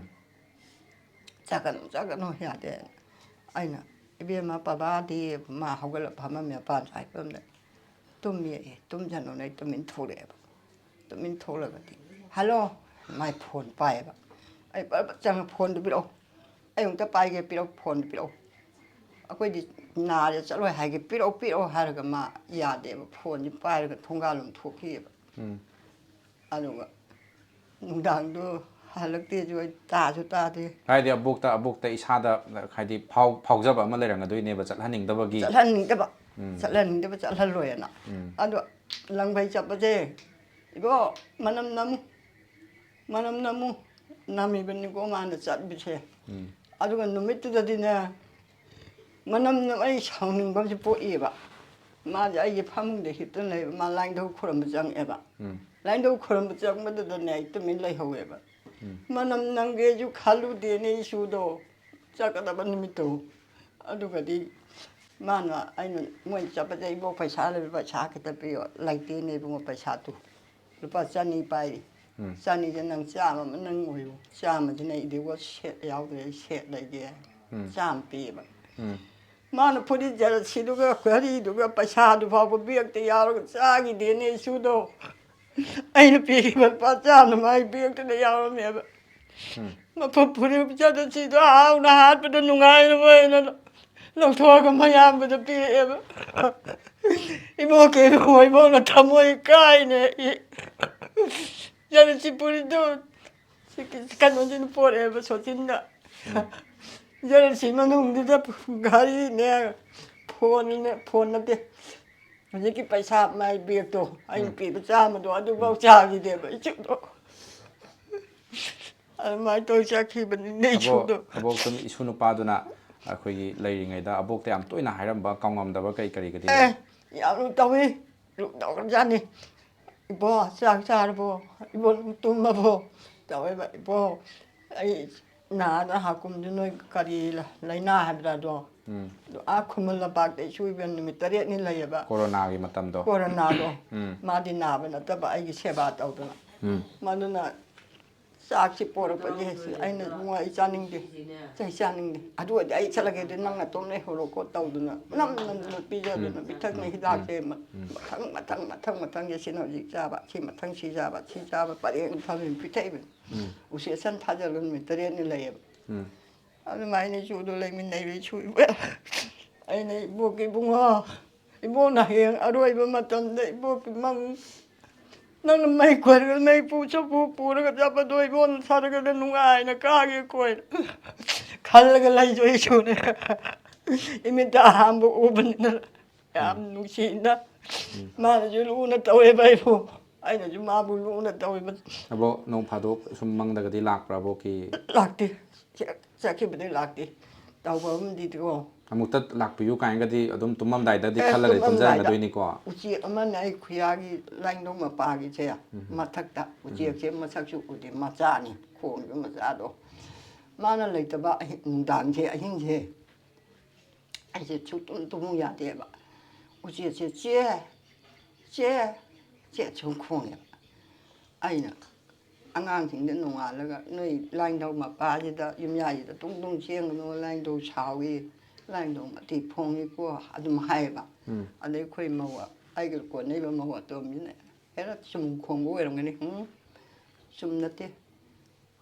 "ꯆꯠꯀꯅꯨ, ꯆꯠꯀꯅꯨ, ꯌꯥꯗꯦ"꯫ ꯑꯩꯅ, "ꯏꯕꯦꯝꯃ, ꯄꯕꯥꯗꯤ"꯫ ꯃꯥ ꯍꯧꯒꯠꯂ ꯐꯝꯃꯝꯃꯦ, ꯃꯄꯥꯟ ꯁ꯭ꯋꯥꯏ ꯐꯝꯗ꯫ "ꯇꯨꯝꯃꯤ", ꯑꯩ, "ꯇꯨꯝꯖꯅꯨꯅ" ꯑꯩ ꯇꯨꯃꯤꯟ ꯊꯣꯛꯂꯛꯑꯦꯕ꯫ ꯇꯨꯃꯤꯟ ꯊꯣꯛꯂꯒꯗꯤ, "ꯍꯜꯂꯣ"꯫ ꯃꯥꯏ ꯐꯣꯟ ꯄꯥꯏꯌꯦꯕ꯫ ꯑꯩ ꯄꯠ ꯄꯠ ꯆꯪꯉ, "ꯐꯣꯟꯗꯨ ꯄꯤꯔꯛꯑꯣ, ꯑꯩ ꯑꯃꯨꯛꯇ ꯄꯥꯏꯒꯦ, ꯄꯤꯔꯛꯑꯣ, ꯐꯣꯟꯗꯨ ꯄꯤꯔꯛꯑꯣ"꯫ "ꯑꯩꯈꯣꯏꯗꯤ ꯅꯥꯔꯦ, ꯆꯠꯂꯣꯏ ꯍꯥꯏꯒꯦ, ꯄꯤꯔꯛꯑꯣ, ꯄꯤꯔꯛꯑꯣ" ꯍꯥꯏꯔꯒ ꯃꯥ ꯌꯥꯗꯦꯕ, ꯐꯣꯟꯁꯤ ꯄꯥꯏꯔꯒ ꯊꯣꯡꯒꯥꯜ ꯂꯣꯝ ꯊꯣꯛꯈꯤꯑꯕ꯫ ꯎꯝ꯫ ꯑꯗꯨꯒ ꯅꯨꯡꯗꯥꯡꯗꯣ ꯍꯜꯂꯛꯇꯦꯁꯨ ꯑꯩ ꯇꯥꯁꯨ ꯇꯥꯗꯦ꯫ ꯍꯥꯏꯗꯤ ꯑꯕꯣꯛꯇ, ꯑꯕꯣꯛꯇ ꯏꯁꯥꯗ, ꯍꯥꯏꯗꯤ ꯐꯥꯎ-, ꯐꯥꯎꯖꯕ ꯑꯃ ꯂꯩꯔꯝꯒꯗꯣꯏꯅꯦꯕ, ꯆꯠꯍꯟꯅꯤꯡꯗꯕꯒꯤ꯫ ꯆꯠꯍꯟꯅꯤꯡꯗꯕ꯫ ꯎꯝ꯫ ꯆꯠꯍꯟꯅꯤꯡꯗꯕ, ꯆꯠꯍꯜꯂꯣꯏꯅ꯫ ꯎꯝ꯫ ꯑꯗꯣ ꯂꯪꯐꯩ ꯆꯠꯄꯁꯦ, "ꯏꯕꯣ, ꯃꯅꯝ ꯅꯝꯃꯨ, ꯃꯅꯝ ꯅꯝꯃꯨ", ꯅꯝꯃꯤꯕꯅꯤꯀꯣ ꯃꯥꯅ ꯆꯠꯄꯁꯦ꯫ ꯎꯝ꯫ ꯑꯗꯨꯒ ꯅꯨꯃꯤꯠꯇꯨꯗꯗꯤꯅꯦ, ꯃꯅꯝꯅ ꯑꯩ ꯁꯥꯎꯅꯤꯡꯕ ꯑꯃꯁꯨ ꯄꯣꯛꯏꯕ꯫ ꯃꯥꯁꯦ ꯑꯩꯒꯤ ꯐꯃꯨꯡꯗ ꯍꯤꯞꯇꯨꯅ ꯂꯩꯕ, ꯃꯥ ꯂꯥꯏꯅꯤꯡꯊꯧ ꯈꯨꯔꯨꯝꯕ ꯆꯪꯉꯛꯑꯦꯕ꯫ ꯎꯝ꯫ ꯂꯥꯏꯅꯤꯡꯊꯧ ꯈꯨꯔꯨꯝꯕ ꯆꯪꯕꯗꯨꯗꯅꯦ ꯑꯩ ꯇꯨꯃꯤꯟ ꯂꯩꯍꯧꯋꯦꯕ꯫ ꯎꯝ꯫ ꯃꯅꯝ ꯅꯝꯒꯦꯁꯨ ꯈꯜꯂꯨꯗꯦꯅꯦ ꯏꯁꯨꯗꯣ, ꯆꯠꯀꯗꯕ ꯅꯨꯃꯤꯠꯇꯣ꯫ ꯑꯗꯨꯒꯗꯤ ꯃꯥꯅ, ꯑꯩꯅ, "ꯃꯣꯏ ꯆꯠꯄꯗ ꯏꯕꯣꯛ ꯄꯩꯁꯥ ꯂꯩꯕ, ꯄꯩꯁꯥ ꯈꯤꯇ ꯄꯤꯌꯣ"꯫ "ꯂꯩꯇꯦꯅꯦ ꯏꯕꯨꯡꯉꯣ ꯄꯩꯁꯥꯗꯨ"꯫ ꯂꯨꯄꯥ ꯆꯅꯤ ꯄꯥꯏꯔꯤ꯫ ꯎꯝ꯫ "ꯆꯅꯤꯁꯦ ꯅꯪ ꯆꯥꯝꯃ ꯑꯃ ꯅꯪ ꯑꯣꯏꯌꯨ꯫ ꯆꯥꯝꯃꯁꯤꯅ ꯑꯩꯗꯤ ꯋꯥ ꯁꯦꯠ ꯌꯥꯎꯗ꯭ꯔꯦ, ꯑꯩ ꯁꯦꯠ ꯂꯩꯒꯦ"꯫ ꯎꯝ꯫ ꯆꯥꯝꯃ ꯄꯤꯌꯦꯕ꯫ ꯎꯝ꯫ ꯃꯥꯅ ꯐꯨꯔꯤꯠ ꯖꯔꯁꯤꯗꯨꯒ ꯘꯔꯤꯗꯨꯒ ꯄꯩꯁꯥꯗꯨ ꯐꯥꯎꯕ ꯕꯦꯛꯇ ꯌꯥꯎꯔꯒ ꯆꯥꯈꯤꯗꯦꯅꯦ ꯏꯁꯨꯗꯣ꯫ ꯑꯩꯅ ꯄꯤꯈꯤꯕ ꯂꯨꯄꯥ ꯆꯥꯝꯃ ꯃꯥꯒꯤ ꯕꯦꯛꯇꯨꯗ ꯌꯥꯎꯔꯝꯃꯦꯕ꯫ ꯎꯝ꯫ ꯃꯐꯨ ꯐꯨꯔꯤꯠ ꯖꯔꯁꯤꯗꯣ ꯍꯥꯎꯅ ꯍꯥꯠꯄꯗ ꯅꯨꯡꯉꯥꯏꯅꯕ ꯑꯣꯏꯅ ꯂꯧꯊꯣꯛꯑꯒ ꯃꯌꯥꯝꯕꯗ ꯄꯤꯔꯛꯑꯦꯕ꯫ ꯏꯕꯣꯛ ꯀꯩꯅꯣ ꯏꯕꯣꯛꯅ ꯊꯃꯣꯏ ꯀꯥꯏꯅ ꯖꯔꯁꯤ ꯐꯨꯔꯤꯠꯇꯣ ꯁꯤ ꯀꯩꯅꯣꯁꯤꯅ ꯄꯣꯔꯛꯑꯦꯕ, ꯁꯣꯆꯤꯟꯅ꯫ ꯎꯝ꯫ ꯖꯔꯁꯤ ꯃꯅꯨꯡꯗꯨꯗ ꯘꯔꯤꯅꯦ, ꯐꯣꯟꯅꯦ, ꯐꯣꯟ ꯅꯠꯇꯦ, ꯍꯧꯖꯤꯛꯀꯤ ꯄꯩꯁꯥ ꯃꯥꯏ ꯕꯦꯛꯇꯣ, ꯑꯩꯅ ꯎꯝ꯫ ꯄꯤꯕ ꯆꯥꯝꯃꯗꯣ, ꯑꯗꯨꯐꯥꯎ ꯎꯝ꯫ ꯆꯥꯈꯤꯗꯦꯕ ꯏꯆꯨꯗꯣ꯫ ꯑꯗꯨꯃꯥꯏꯅ ꯇꯧꯔ ꯆꯠꯈꯤꯕꯅꯤꯅꯦ ꯑꯕꯣꯛ-, ꯏꯁꯨꯗꯣ꯫ ꯑꯕꯣꯛꯇꯨꯅ, ꯏꯁꯨ ꯅꯨꯄꯥꯗꯨꯅ ꯑꯩꯈꯣꯏꯒꯤ ꯂꯩꯔꯤꯉꯩꯗ ꯑꯕꯣꯛꯇ ꯌꯥꯝ ꯇꯣꯏꯅ ꯍꯥꯏꯔꯝꯕ, ꯀꯥꯎꯉꯝꯗꯕ ꯀꯩ ꯀꯔꯤꯒꯗꯤ ꯑꯦ, ꯂꯩ? ꯌꯥꯝ ꯇꯧꯏ꯫ ꯂꯨ ꯇꯧꯔꯖꯥꯠꯅꯤ꯫ "ꯏꯕꯣ, ꯆꯥꯛ ꯆꯥꯔꯕꯣ? ꯏꯕꯣ, ꯅꯪ ꯇꯨꯝꯃꯕꯣ?" ꯇꯧꯋꯦꯕ꯫ "ꯏꯕꯣ, ꯑꯩ ꯅꯥꯗꯅ ꯍꯥꯀꯨꯝꯗꯨ ꯅꯣꯏ ꯀꯔꯤ ꯂ-, ꯂꯥꯏꯅꯥ ꯍꯥꯏꯕ꯭ꯔꯥ ꯑꯗꯣ? ꯎꯝ꯫ ꯑꯗꯣ ꯑꯥ ꯈꯨꯃꯟ ꯂꯝꯄꯥꯛꯇ ꯏꯁꯨ ꯏꯕꯦꯟ ꯅꯨꯃꯤꯠ ꯇꯔꯦꯠꯅꯤ ꯂꯩꯌꯦꯕ꯫ ꯀꯣꯔꯣꯅꯥꯒꯤ ꯃꯇꯝꯗꯣ꯫ ꯀꯣꯔꯣꯅꯥꯗꯣ꯫ ꯎꯝ꯫ ꯃꯥꯗꯤ ꯅꯥꯕ ꯅꯠꯇꯕ ꯑꯩꯒꯤ ꯁꯦꯕꯥ ꯇꯧꯗꯅ꯫ ꯎꯝ꯫ ꯃꯗꯨꯅ ꯆꯥꯛꯁꯤ ꯄꯣꯔꯛꯄꯁꯦ ꯑꯩꯅ, "ꯏꯕꯨꯡꯉꯣ, ꯑꯩ ꯆꯥꯅꯤꯡꯗꯦ, ꯑꯩ ꯆꯥꯅꯤꯡꯗꯦ꯫ ꯑꯗꯨ ꯑꯣꯏꯔꯗꯤ ꯑꯩ ꯆꯠꯂꯒꯦ, ꯑꯗꯨ ꯅꯪ ꯅꯇꯣꯝ ꯂꯩꯍꯧꯔꯣꯀꯣ" ꯇꯧꯗꯅ ꯅꯝ ꯅꯝꯗꯅ ꯄꯤꯖꯗꯅ ꯎꯝ꯫ ꯄꯤꯊꯛꯅ ꯎꯝ꯫ ꯍꯤꯗꯥꯛꯁꯦ ꯎꯝ꯫ ꯃ-, ꯎꯝ꯫ ꯃꯊꯪ, ꯃꯊꯪ, ꯃꯊꯪ, ꯃꯊꯪ ꯌꯦꯁꯤꯟ ꯍꯧꯖꯤꯛ ꯆꯥꯕ, ꯁꯤ ꯃꯊꯪ ꯁꯤ ꯆꯥꯕ, ꯁꯤ ꯆꯥꯕ ꯄꯔꯦꯡ ꯐꯝꯃꯤ ꯄꯤꯊꯛꯏꯕꯅꯤ꯫ ꯎꯝ꯫ ꯎꯆꯦꯛꯁꯟ ꯊꯥꯖꯤꯜꯂ ꯅꯨꯃꯤꯠ ꯇꯔꯦꯠꯅꯤ ꯂꯩꯌꯦꯕ꯫ ꯎꯝ꯫ ꯑꯗꯨꯃꯥꯏꯅ ꯏꯆꯨꯗꯣ ꯂꯩꯃꯤꯟꯅꯩꯕ ꯏꯁꯨ ꯏꯕ꯫ ꯑꯩꯅ, "ꯏꯕꯣꯛꯀꯤ ꯏꯕꯨꯡꯉꯣ, ꯏꯕꯣꯛꯅ ꯍꯌꯦꯡ ꯑꯔꯣꯏꯕ ꯃꯇꯝꯗ ꯏꯕꯣꯛꯀꯤ ꯃꯪ ꯅꯪꯅ ꯃꯩ ꯈꯣꯏꯔꯒ ꯃꯩ ꯄꯨ ꯆꯐꯨ ꯄꯨꯔꯒ ꯆꯠꯄꯗꯣ ꯏꯕꯣꯛꯅ ꯁꯥꯔꯒꯗ ꯅꯨꯡꯉꯥꯏꯅ ꯀꯥꯒꯦ ꯀꯣꯏꯅ ꯈꯜꯂꯒ ꯂꯩꯖꯩ ꯏꯁꯨꯅꯦ꯫ ꯏꯃꯤꯠꯇ ꯑꯍꯥꯟꯕ ꯎꯕꯅꯤꯅ ꯌꯥꯝ ꯎꯝ꯫ ꯅꯨꯡꯁꯤꯅ ꯎꯝ꯫ ꯃꯥꯅꯁꯨ ꯂꯨꯅ ꯇꯧꯋꯦꯕ ꯑꯩꯕꯨ, ꯑꯩꯅꯁꯨ ꯃꯥꯕꯨ ꯂꯨꯅ ꯇꯧꯋꯦꯕ꯫ ꯑꯕꯣꯛ ꯅꯣꯡ ꯐꯥꯗꯣꯛ ꯁꯨꯝ ꯃꯪꯗꯒꯗꯤ ꯂꯥꯛꯄ꯭ꯔꯥ ꯑꯕꯣꯛꯀꯤ? ꯂꯥꯛꯇꯦ꯫ ꯆ-, ꯆꯠꯈꯤꯕꯗꯩ ꯂꯥꯛꯇꯦ꯫ ꯇꯧꯕ ꯑꯃꯗꯤꯀꯣ꯫ ꯑꯃꯨꯛꯇ ꯂꯥꯛꯄꯤꯌꯨ ꯀꯥꯏꯅꯒꯗꯤ ꯑꯗꯨꯝ ꯇꯨꯝꯃꯝꯗꯥꯏꯗꯗꯤ ꯑꯦ, ꯈꯜꯂꯒꯗꯤ ꯇꯨꯝꯃꯝꯗꯥꯏꯗ ꯇꯨꯝꯖꯔꯝꯒꯗꯣꯏꯅꯤꯀꯣ꯫ ꯎꯆꯦꯛ ꯑꯃꯅ ꯑꯩ ꯈꯨꯌꯥꯒꯤ ꯂꯥꯏꯅꯧ ꯃꯄꯥꯒꯤꯁꯦ ꯎꯝ꯫ ꯃꯊꯛꯇ ꯎꯝ꯫ ꯎꯆꯦꯛꯁꯦ ꯃꯁꯛꯁꯨ ꯎꯗꯦ, ꯃꯆꯥꯅꯤ, ꯈꯣꯡꯁꯨ ꯃꯆꯥꯗꯣ꯫ ꯃꯥꯅ ꯂꯩꯇꯕ ꯑꯍꯤꯡ, ꯅꯨꯡꯗꯥꯡꯁꯦ, ꯑꯍꯤꯡꯁꯦ ꯑꯩꯁꯦ ꯁꯨꯛꯇꯨꯝ ꯇꯨꯝꯃꯨ ꯌꯥꯗꯦꯕ꯫ ꯎꯆꯦꯛꯁꯦ, "ꯆꯦ, ꯆꯦ, ꯆꯦ" ꯁꯨꯝ ꯈꯣꯡꯉꯦꯕ꯫ ꯑꯩꯅ ꯑꯉꯥꯡꯁꯤꯡꯗ ꯅꯣꯡꯉꯥꯜꯂꯒ, "ꯅꯣꯏ ꯂꯥꯏꯅꯤꯡꯊꯧ ꯃꯄꯥꯁꯤꯗ, ꯌꯨꯝꯌꯥꯏꯁꯤꯗ ꯇꯨꯡ ꯇꯨꯡ ꯆꯦꯟꯒꯅꯨ, ꯂꯥꯏꯅꯤꯡꯊꯧ ꯁꯥꯎꯏ, ꯂꯥꯏꯅꯤꯡꯊꯧ ꯃꯊꯤ ꯐꯣꯡꯉꯤꯀꯣ" ꯑꯗꯨꯝ ꯍꯥꯏꯌꯦꯕ꯫ ꯎꯝ꯫ ꯑꯗꯩ ꯑꯩꯈꯣꯏ ꯃꯧ, ꯑꯩꯒ ꯀꯣꯟꯅꯩꯕ ꯃꯧ ꯑꯇꯣꯝꯕꯤꯅ, "ꯍꯦꯔꯥ, ꯆꯨꯝ ꯈꯣꯡꯕ ꯑꯣꯏꯔꯝꯒꯅꯤ"꯫ "ꯎꯝ, ꯆꯨꯝ ꯅꯠꯇꯦ"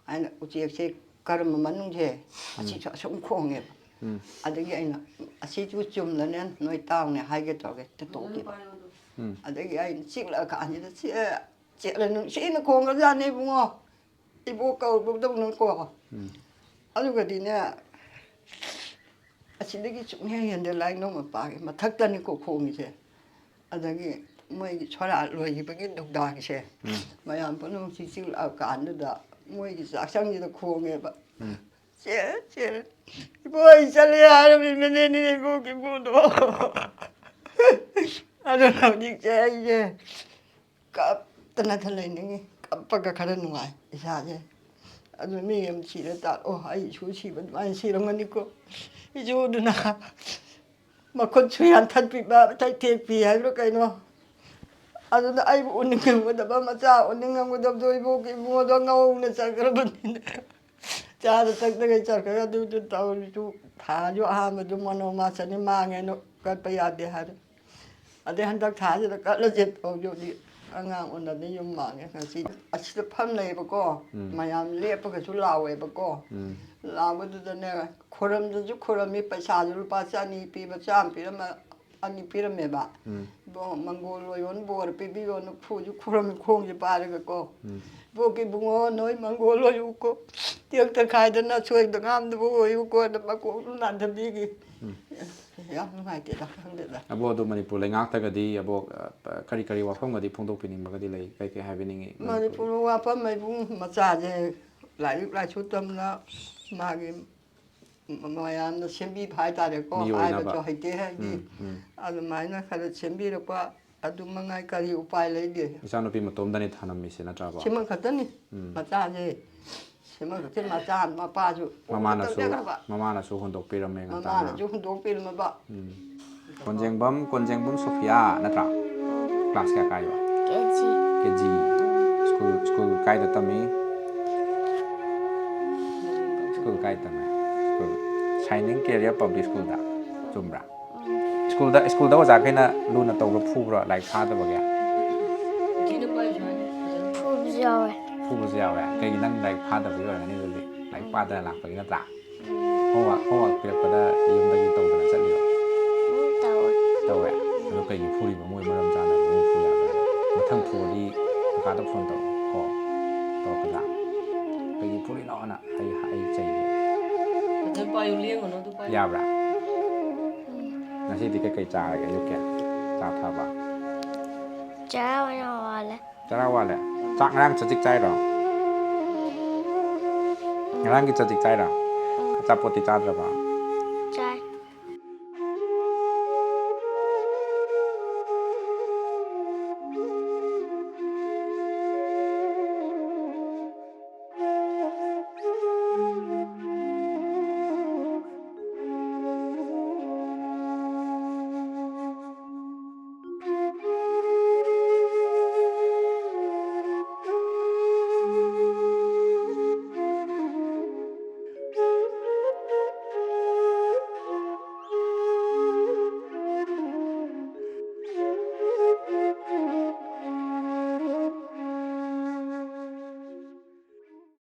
ꯍꯥꯏꯅ ꯎꯆꯦꯛꯁꯦ ꯀꯔꯝꯕ ꯃꯅꯨꯡꯁꯦ ꯎꯝ꯫ ꯑꯁꯤꯁꯨ ꯑꯁꯨꯝ ꯈꯣꯡꯉꯦꯕ꯫ ꯎꯝ꯫ ꯑꯗꯒꯤ ꯑꯩꯅ, "ꯑꯁꯤꯁꯨ ꯆꯨꯝꯂꯅꯦ, ꯅꯣꯏ ꯇꯥꯎꯅꯦ" ꯍꯥꯏꯒꯦ ꯇꯧꯔꯒꯦ ꯇꯣꯛꯈꯤꯕ꯫ ꯎꯝ꯫ ꯑꯗꯒꯤ ꯑꯩꯅ ꯆꯤꯛꯂꯛꯑꯀꯥꯟꯁꯤꯗ, "ꯆꯦ-, ꯆꯦꯠꯂ ꯅꯨꯡꯁꯤꯅ ꯈꯣꯡꯉꯖꯥꯠꯅꯤ ꯏꯕꯨꯡꯉꯣ, ꯏꯕꯣꯛ ꯀꯧꯕꯗꯧꯅꯀꯣ"꯫ ꯎꯝ꯫ ꯑꯗꯨꯒꯗꯤꯅꯦ, ꯑꯁꯤꯗꯒꯤ ꯁꯨꯡꯍꯦꯟ ꯍꯦꯟꯗꯦ ꯂꯥꯏꯅꯧ ꯃꯄꯥꯒꯤ ꯃꯊꯛꯇꯅꯤꯀꯣ ꯈꯣꯡꯉꯤꯁꯦ꯫ ꯑꯗꯒꯤ ꯃꯣꯏꯒꯤ ꯁꯣꯔꯥꯠ ꯂꯣꯏꯈꯤꯕꯒꯤ ꯗꯨꯛꯗꯥꯒꯤꯁꯦ ꯎꯝ꯫ ꯃꯌꯥꯝ ꯄꯨꯝꯅꯃꯛ ꯆꯤꯛ ꯆꯤꯛ ꯂꯥꯎꯔꯀꯥꯟꯗꯨꯗ ꯃꯣꯏꯒꯤ ꯆꯥꯛꯁꯪꯁꯤꯗ ꯈꯣꯡꯉꯦꯕ꯫ ꯎꯝ꯫ "ꯆꯦ, ꯆꯦ, ꯏꯕꯣ, ꯑꯩ ꯆꯠꯂꯦ" ꯍꯥꯏꯔꯝꯃꯤꯕꯅꯤꯅꯦ ꯏꯕꯣꯛꯀꯤ ꯏꯕꯣꯗꯣ꯫ ꯑꯗꯨꯅ ꯍꯧꯖꯤꯛꯁꯦ ꯑꯩꯁꯦ ꯀꯞꯇꯅ ꯈꯔ ꯂꯩꯅꯤꯡꯉꯤ꯫ ꯀꯞꯄꯒ ꯈꯔ ꯅꯨꯡꯉꯥꯏ ꯏꯁꯥꯁꯦ꯫ ꯑꯗꯨ ꯃꯤ ꯑꯃ ꯁꯤꯔ ꯇꯥꯔꯦ, ꯑꯣ, ꯑꯩ ꯏꯁꯨ ꯁꯤꯕ ꯑꯗꯨꯃꯥꯏꯅ ꯁꯤꯔꯝꯒꯅꯤꯀꯣ꯫ ꯏꯁꯨꯗꯨꯅ ꯃꯈꯨꯠꯁꯨ ꯌꯥꯟꯊꯠꯄꯤꯕ, ꯊꯩꯊꯦꯛꯄꯤ ꯍꯥꯏꯕ꯭ꯔꯥ ꯀꯩꯅꯣ꯫ ꯑꯗꯨꯅ ꯑꯩꯕꯨ ꯎꯅꯤꯡꯉꯝꯒꯗꯕ, ꯃꯆꯥ ꯎꯅꯤꯡꯉꯝꯒꯗꯕꯗꯣ ꯏꯕꯣꯛꯀꯤ ꯏꯕꯨꯡꯉꯣꯗꯣ ꯉꯧꯅ ꯆꯠꯈ꯭ꯔꯕꯅꯤꯅ꯫ ꯆꯥꯗ ꯊꯛꯇꯒꯩ ꯆꯠꯈ꯭ꯔꯒ ꯑꯗꯨꯗꯨ ꯇꯧꯔꯤꯗꯨ꯫ ꯊꯥꯁꯨ ꯑꯍꯥꯟꯕꯗꯨ ꯃꯣꯅꯣꯃꯥꯁꯅꯤ ꯃꯥꯡꯉꯦꯅ ꯀꯠꯄ ꯌꯥꯗꯦ ꯍꯥꯏꯔꯦ꯫ ꯑꯗꯩ ꯍꯟꯗꯛ ꯊꯥꯁꯤꯗ ꯀꯠꯂꯁꯦ ꯇꯧꯖꯕꯗꯤ ꯑꯉꯥꯡ ꯎꯅꯗ ꯌꯨꯝ ꯃꯥꯡꯉꯦ ꯉꯁꯤ꯫ ꯑꯁꯤꯗ ꯐꯝꯅꯩꯌꯦꯕꯀꯣ, ꯎꯝ꯫ ꯃꯌꯥꯝ ꯂꯦꯞꯄꯒꯁꯨ ꯂꯥꯎꯋꯦꯕꯀꯣ꯫ ꯎꯝ꯫ ꯂꯥꯎꯕꯗꯨꯗꯅꯦ, ꯈꯨꯔꯝꯗꯁꯨ ꯈꯨꯔꯝꯃꯤ, ꯄꯩꯁꯥꯁꯨ ꯂꯨꯄꯥ ꯆꯅꯤ ꯄꯤꯕ, ꯆꯥꯝꯃ ꯄꯤꯔꯝꯃ, ꯑꯅꯤ ꯄꯤꯔꯝꯃꯦꯕ꯫ ꯎꯝ꯫ ꯏꯕꯣ, ꯃꯪꯒꯣꯜ ꯑꯣꯏꯌꯣꯅ ꯕꯣꯔ ꯄꯤꯕꯤꯌꯣꯅ ꯈꯨꯁꯨ ꯈꯨꯔꯝꯃꯤ ꯈꯣꯡꯁꯦ ꯄꯥꯏꯔꯒꯀꯣ꯫ ꯎꯝ꯫ ꯏꯕꯣꯛꯀꯤ ꯏꯕꯨꯡꯉꯣ, ꯅꯣꯏ ꯃꯪꯒꯣꯜ ꯑꯣꯏꯌꯨꯀꯣ, ꯇꯦꯛꯇ ꯈꯥꯏꯗꯅ ꯁꯣꯏꯗ ꯉꯥꯝꯗꯕ ꯑꯣꯏꯌꯨꯀꯣ, ꯑꯗ ꯃꯀꯣꯛꯁꯨ ꯅꯥꯟꯊꯕꯤꯈꯤ꯫ ꯎꯝ꯫ ꯌꯥꯝ ꯅꯨꯡꯉꯥꯏꯇꯦꯗ, ꯈꯪꯗꯦꯗ꯫ ꯑꯕꯣ, ꯑꯗꯨ ꯃꯅꯤꯄꯨꯔ ꯂꯩꯉꯥꯛꯇꯒꯗꯤ ꯑꯕꯣ, ꯑ, ꯀꯔꯤ ꯀꯔꯤ ꯋꯥꯐꯝꯒꯗꯤ ꯐꯣꯡꯗꯣꯛꯄꯤꯅꯤꯡꯕꯒꯗꯤ ꯂꯩ? ꯀꯩ ꯀꯩ ꯍꯥꯏꯕꯤꯅꯤꯡꯉꯤ? ꯃꯅꯤꯄꯨꯔ ꯋꯥꯐꯝ ꯍꯥꯏꯕꯨ ꯃꯆꯥꯁꯦ ꯂꯥꯏꯔꯤꯛ ꯂꯥꯏꯁꯨ ꯇꯝꯅ ꯃꯥꯒꯤ ꯃ-, ꯃꯌꯥꯝꯅ ꯁꯦꯝꯕꯤꯕ ꯍꯥꯏꯇꯥꯔꯦꯀꯣ, ꯃꯤ ꯑꯣꯏꯅꯕ꯫ ꯍꯥꯏꯕꯁꯨ ꯍꯩꯇꯦ ꯍꯥꯏꯗꯤ꯫ ꯎꯝ, ꯎꯝ꯫ ꯑꯗꯨꯃꯥꯏꯅ ꯈꯔ ꯁꯦꯝꯕꯤꯔꯛꯄ ꯑꯗꯨ ꯃꯉꯥꯏ ꯀꯔꯤ ꯎꯄꯥꯏ ꯂꯩꯒꯦ? ꯏꯆꯥꯅꯨꯄꯤ ꯃꯇꯣꯝꯗꯅꯤ ꯊꯥꯅꯝꯃꯤꯁꯦ, ꯅꯠꯇ꯭ꯔꯕ? ꯁꯤꯃ ꯈꯛꯇꯅꯤ꯫ ꯎꯝ꯫ ꯃꯆꯥꯁꯦ ꯁꯤꯃ ꯈꯛꯇꯅꯤ, ꯃꯆꯥ ꯃꯄꯥꯁꯨ ꯃꯃꯥꯅꯁꯨ, ꯇꯧꯖꯈ꯭ꯔꯕ꯫ ꯃꯃꯥꯅꯁꯨ ꯍꯨꯟꯗꯣꯛꯄꯤꯔꯝꯃꯦ ꯉꯟꯇꯥꯅ꯫ ꯃꯃꯥꯅꯁꯨ ꯍꯨꯟꯗꯣꯛꯄꯤꯔꯝꯃꯕ꯫ ꯎꯝ꯫ ꯀꯣꯟꯖꯦꯡꯕꯝ, ꯀꯣꯟꯖꯦꯡꯕꯝ ꯁꯣꯐꯤꯌꯥ ꯅꯠꯇ꯭ꯔꯥ? ꯀ꯭ꯂꯥꯁ ꯀꯌꯥ ꯀꯥꯏꯕ? ꯀꯦ ꯖꯤ꯫ ꯀꯦ ꯖꯤ꯫ ꯁ꯭ꯀꯨꯜ, ꯁ꯭ꯀꯨꯜ ꯀꯥꯏꯗ ꯇꯝꯃꯤ? ꯁ꯭ꯀꯨꯜ ꯀꯥꯏ ꯇꯝꯃꯦ? ꯁ꯭ꯀꯨꯜ ꯁꯥꯏꯅꯤꯡ ꯀꯦꯔꯤꯌꯔ ꯄꯕ꯭ꯂꯤꯛ ꯁ꯭ꯀꯨꯜꯗ꯫ ꯆꯨꯝꯕ꯭ꯔꯥ? ꯁ꯭ꯀꯨꯜꯗ, ꯁ꯭ꯀꯨꯜꯗ ꯑꯣꯖꯥꯈꯩꯅ ꯂꯨꯅ ꯇꯧꯕ꯭ꯔꯥ, ꯐꯨꯕ꯭ꯔꯥ ꯂꯥꯏꯔꯤꯛ ꯐꯥꯗꯕꯒꯤ? ꯐꯨꯕꯁꯨ ꯌꯥꯎꯋꯦ꯫ ꯐꯨꯕꯁꯨ ꯌꯥꯎꯋꯦ꯫ ꯀꯩꯒꯤ ꯅꯪ ꯂꯥꯏꯔꯤꯛ ꯐꯥꯗꯕꯒꯤ ꯑꯣꯏꯔꯝꯒꯅꯤ ꯑꯗꯨꯗꯤ? ꯂꯥꯏꯔꯤꯛ ꯄꯥꯗꯅ ꯂꯥꯛꯄꯒꯤ ꯅꯠꯇ꯭ꯔꯥ? ꯍꯣꯝꯋꯥꯛ, ꯍꯣꯝꯋꯥꯛ ꯄꯤꯔꯛꯄꯗ ꯌꯨꯝꯗꯒꯤ ꯇꯧꯗꯅ ꯆꯠꯂꯤꯔꯣ? ꯎꯝ, ꯇꯧꯋꯦ꯫ ꯇꯧꯋꯦ? ꯑꯗꯨ ꯀꯩꯒꯤ ꯐꯨꯔꯤꯕ? ꯃꯣꯏ ꯃꯔꯝ ꯆꯥꯅ ꯑꯃꯨꯛ ꯐꯨ ꯌꯥꯕ꯭ꯔꯥ? ꯃꯊꯪ ꯐꯨꯔꯗꯤ ꯀꯀꯥꯗ ꯐꯣꯟ ꯇꯧꯔꯛꯑꯣ ꯀꯣ꯫ ꯇꯧꯔꯛꯀꯗ꯭ꯔꯥ? ꯀꯩꯒꯤ ꯐꯨꯔꯤꯅꯣꯅ ꯑꯩ, ꯑꯩ ꯆꯩꯒꯦ꯫ ꯐꯖꯅ ꯄꯥꯏꯌꯨ, ꯂꯦꯡꯒꯅꯨ, ꯑꯗꯨ ꯄꯥꯏꯌꯨ꯫ ꯌꯥꯕ꯭ꯔꯥ? ꯎꯝ꯫ ꯉꯁꯤꯗꯤ ꯀꯩꯀꯩ ꯆꯥꯔꯒꯦ ꯑꯌꯨꯛꯀꯤ? ꯆꯥ ꯊꯛꯑꯕ? ꯆꯔꯥ ꯑꯣꯏꯅ ꯋꯥꯜꯂꯦ꯫ ꯆꯔꯥ ꯋꯥꯠꯂꯦ? ꯆꯥꯛ ꯉꯔꯥꯡ ꯆꯖꯤꯛ ꯆꯥꯏꯔꯣ? ꯉꯔꯥꯡꯒꯤ ꯆꯖꯤꯛ ꯆꯥꯏꯔꯣ? ꯑꯆꯥꯄꯣꯠꯇꯤ ꯆꯥꯗ꯭ꯔꯕ?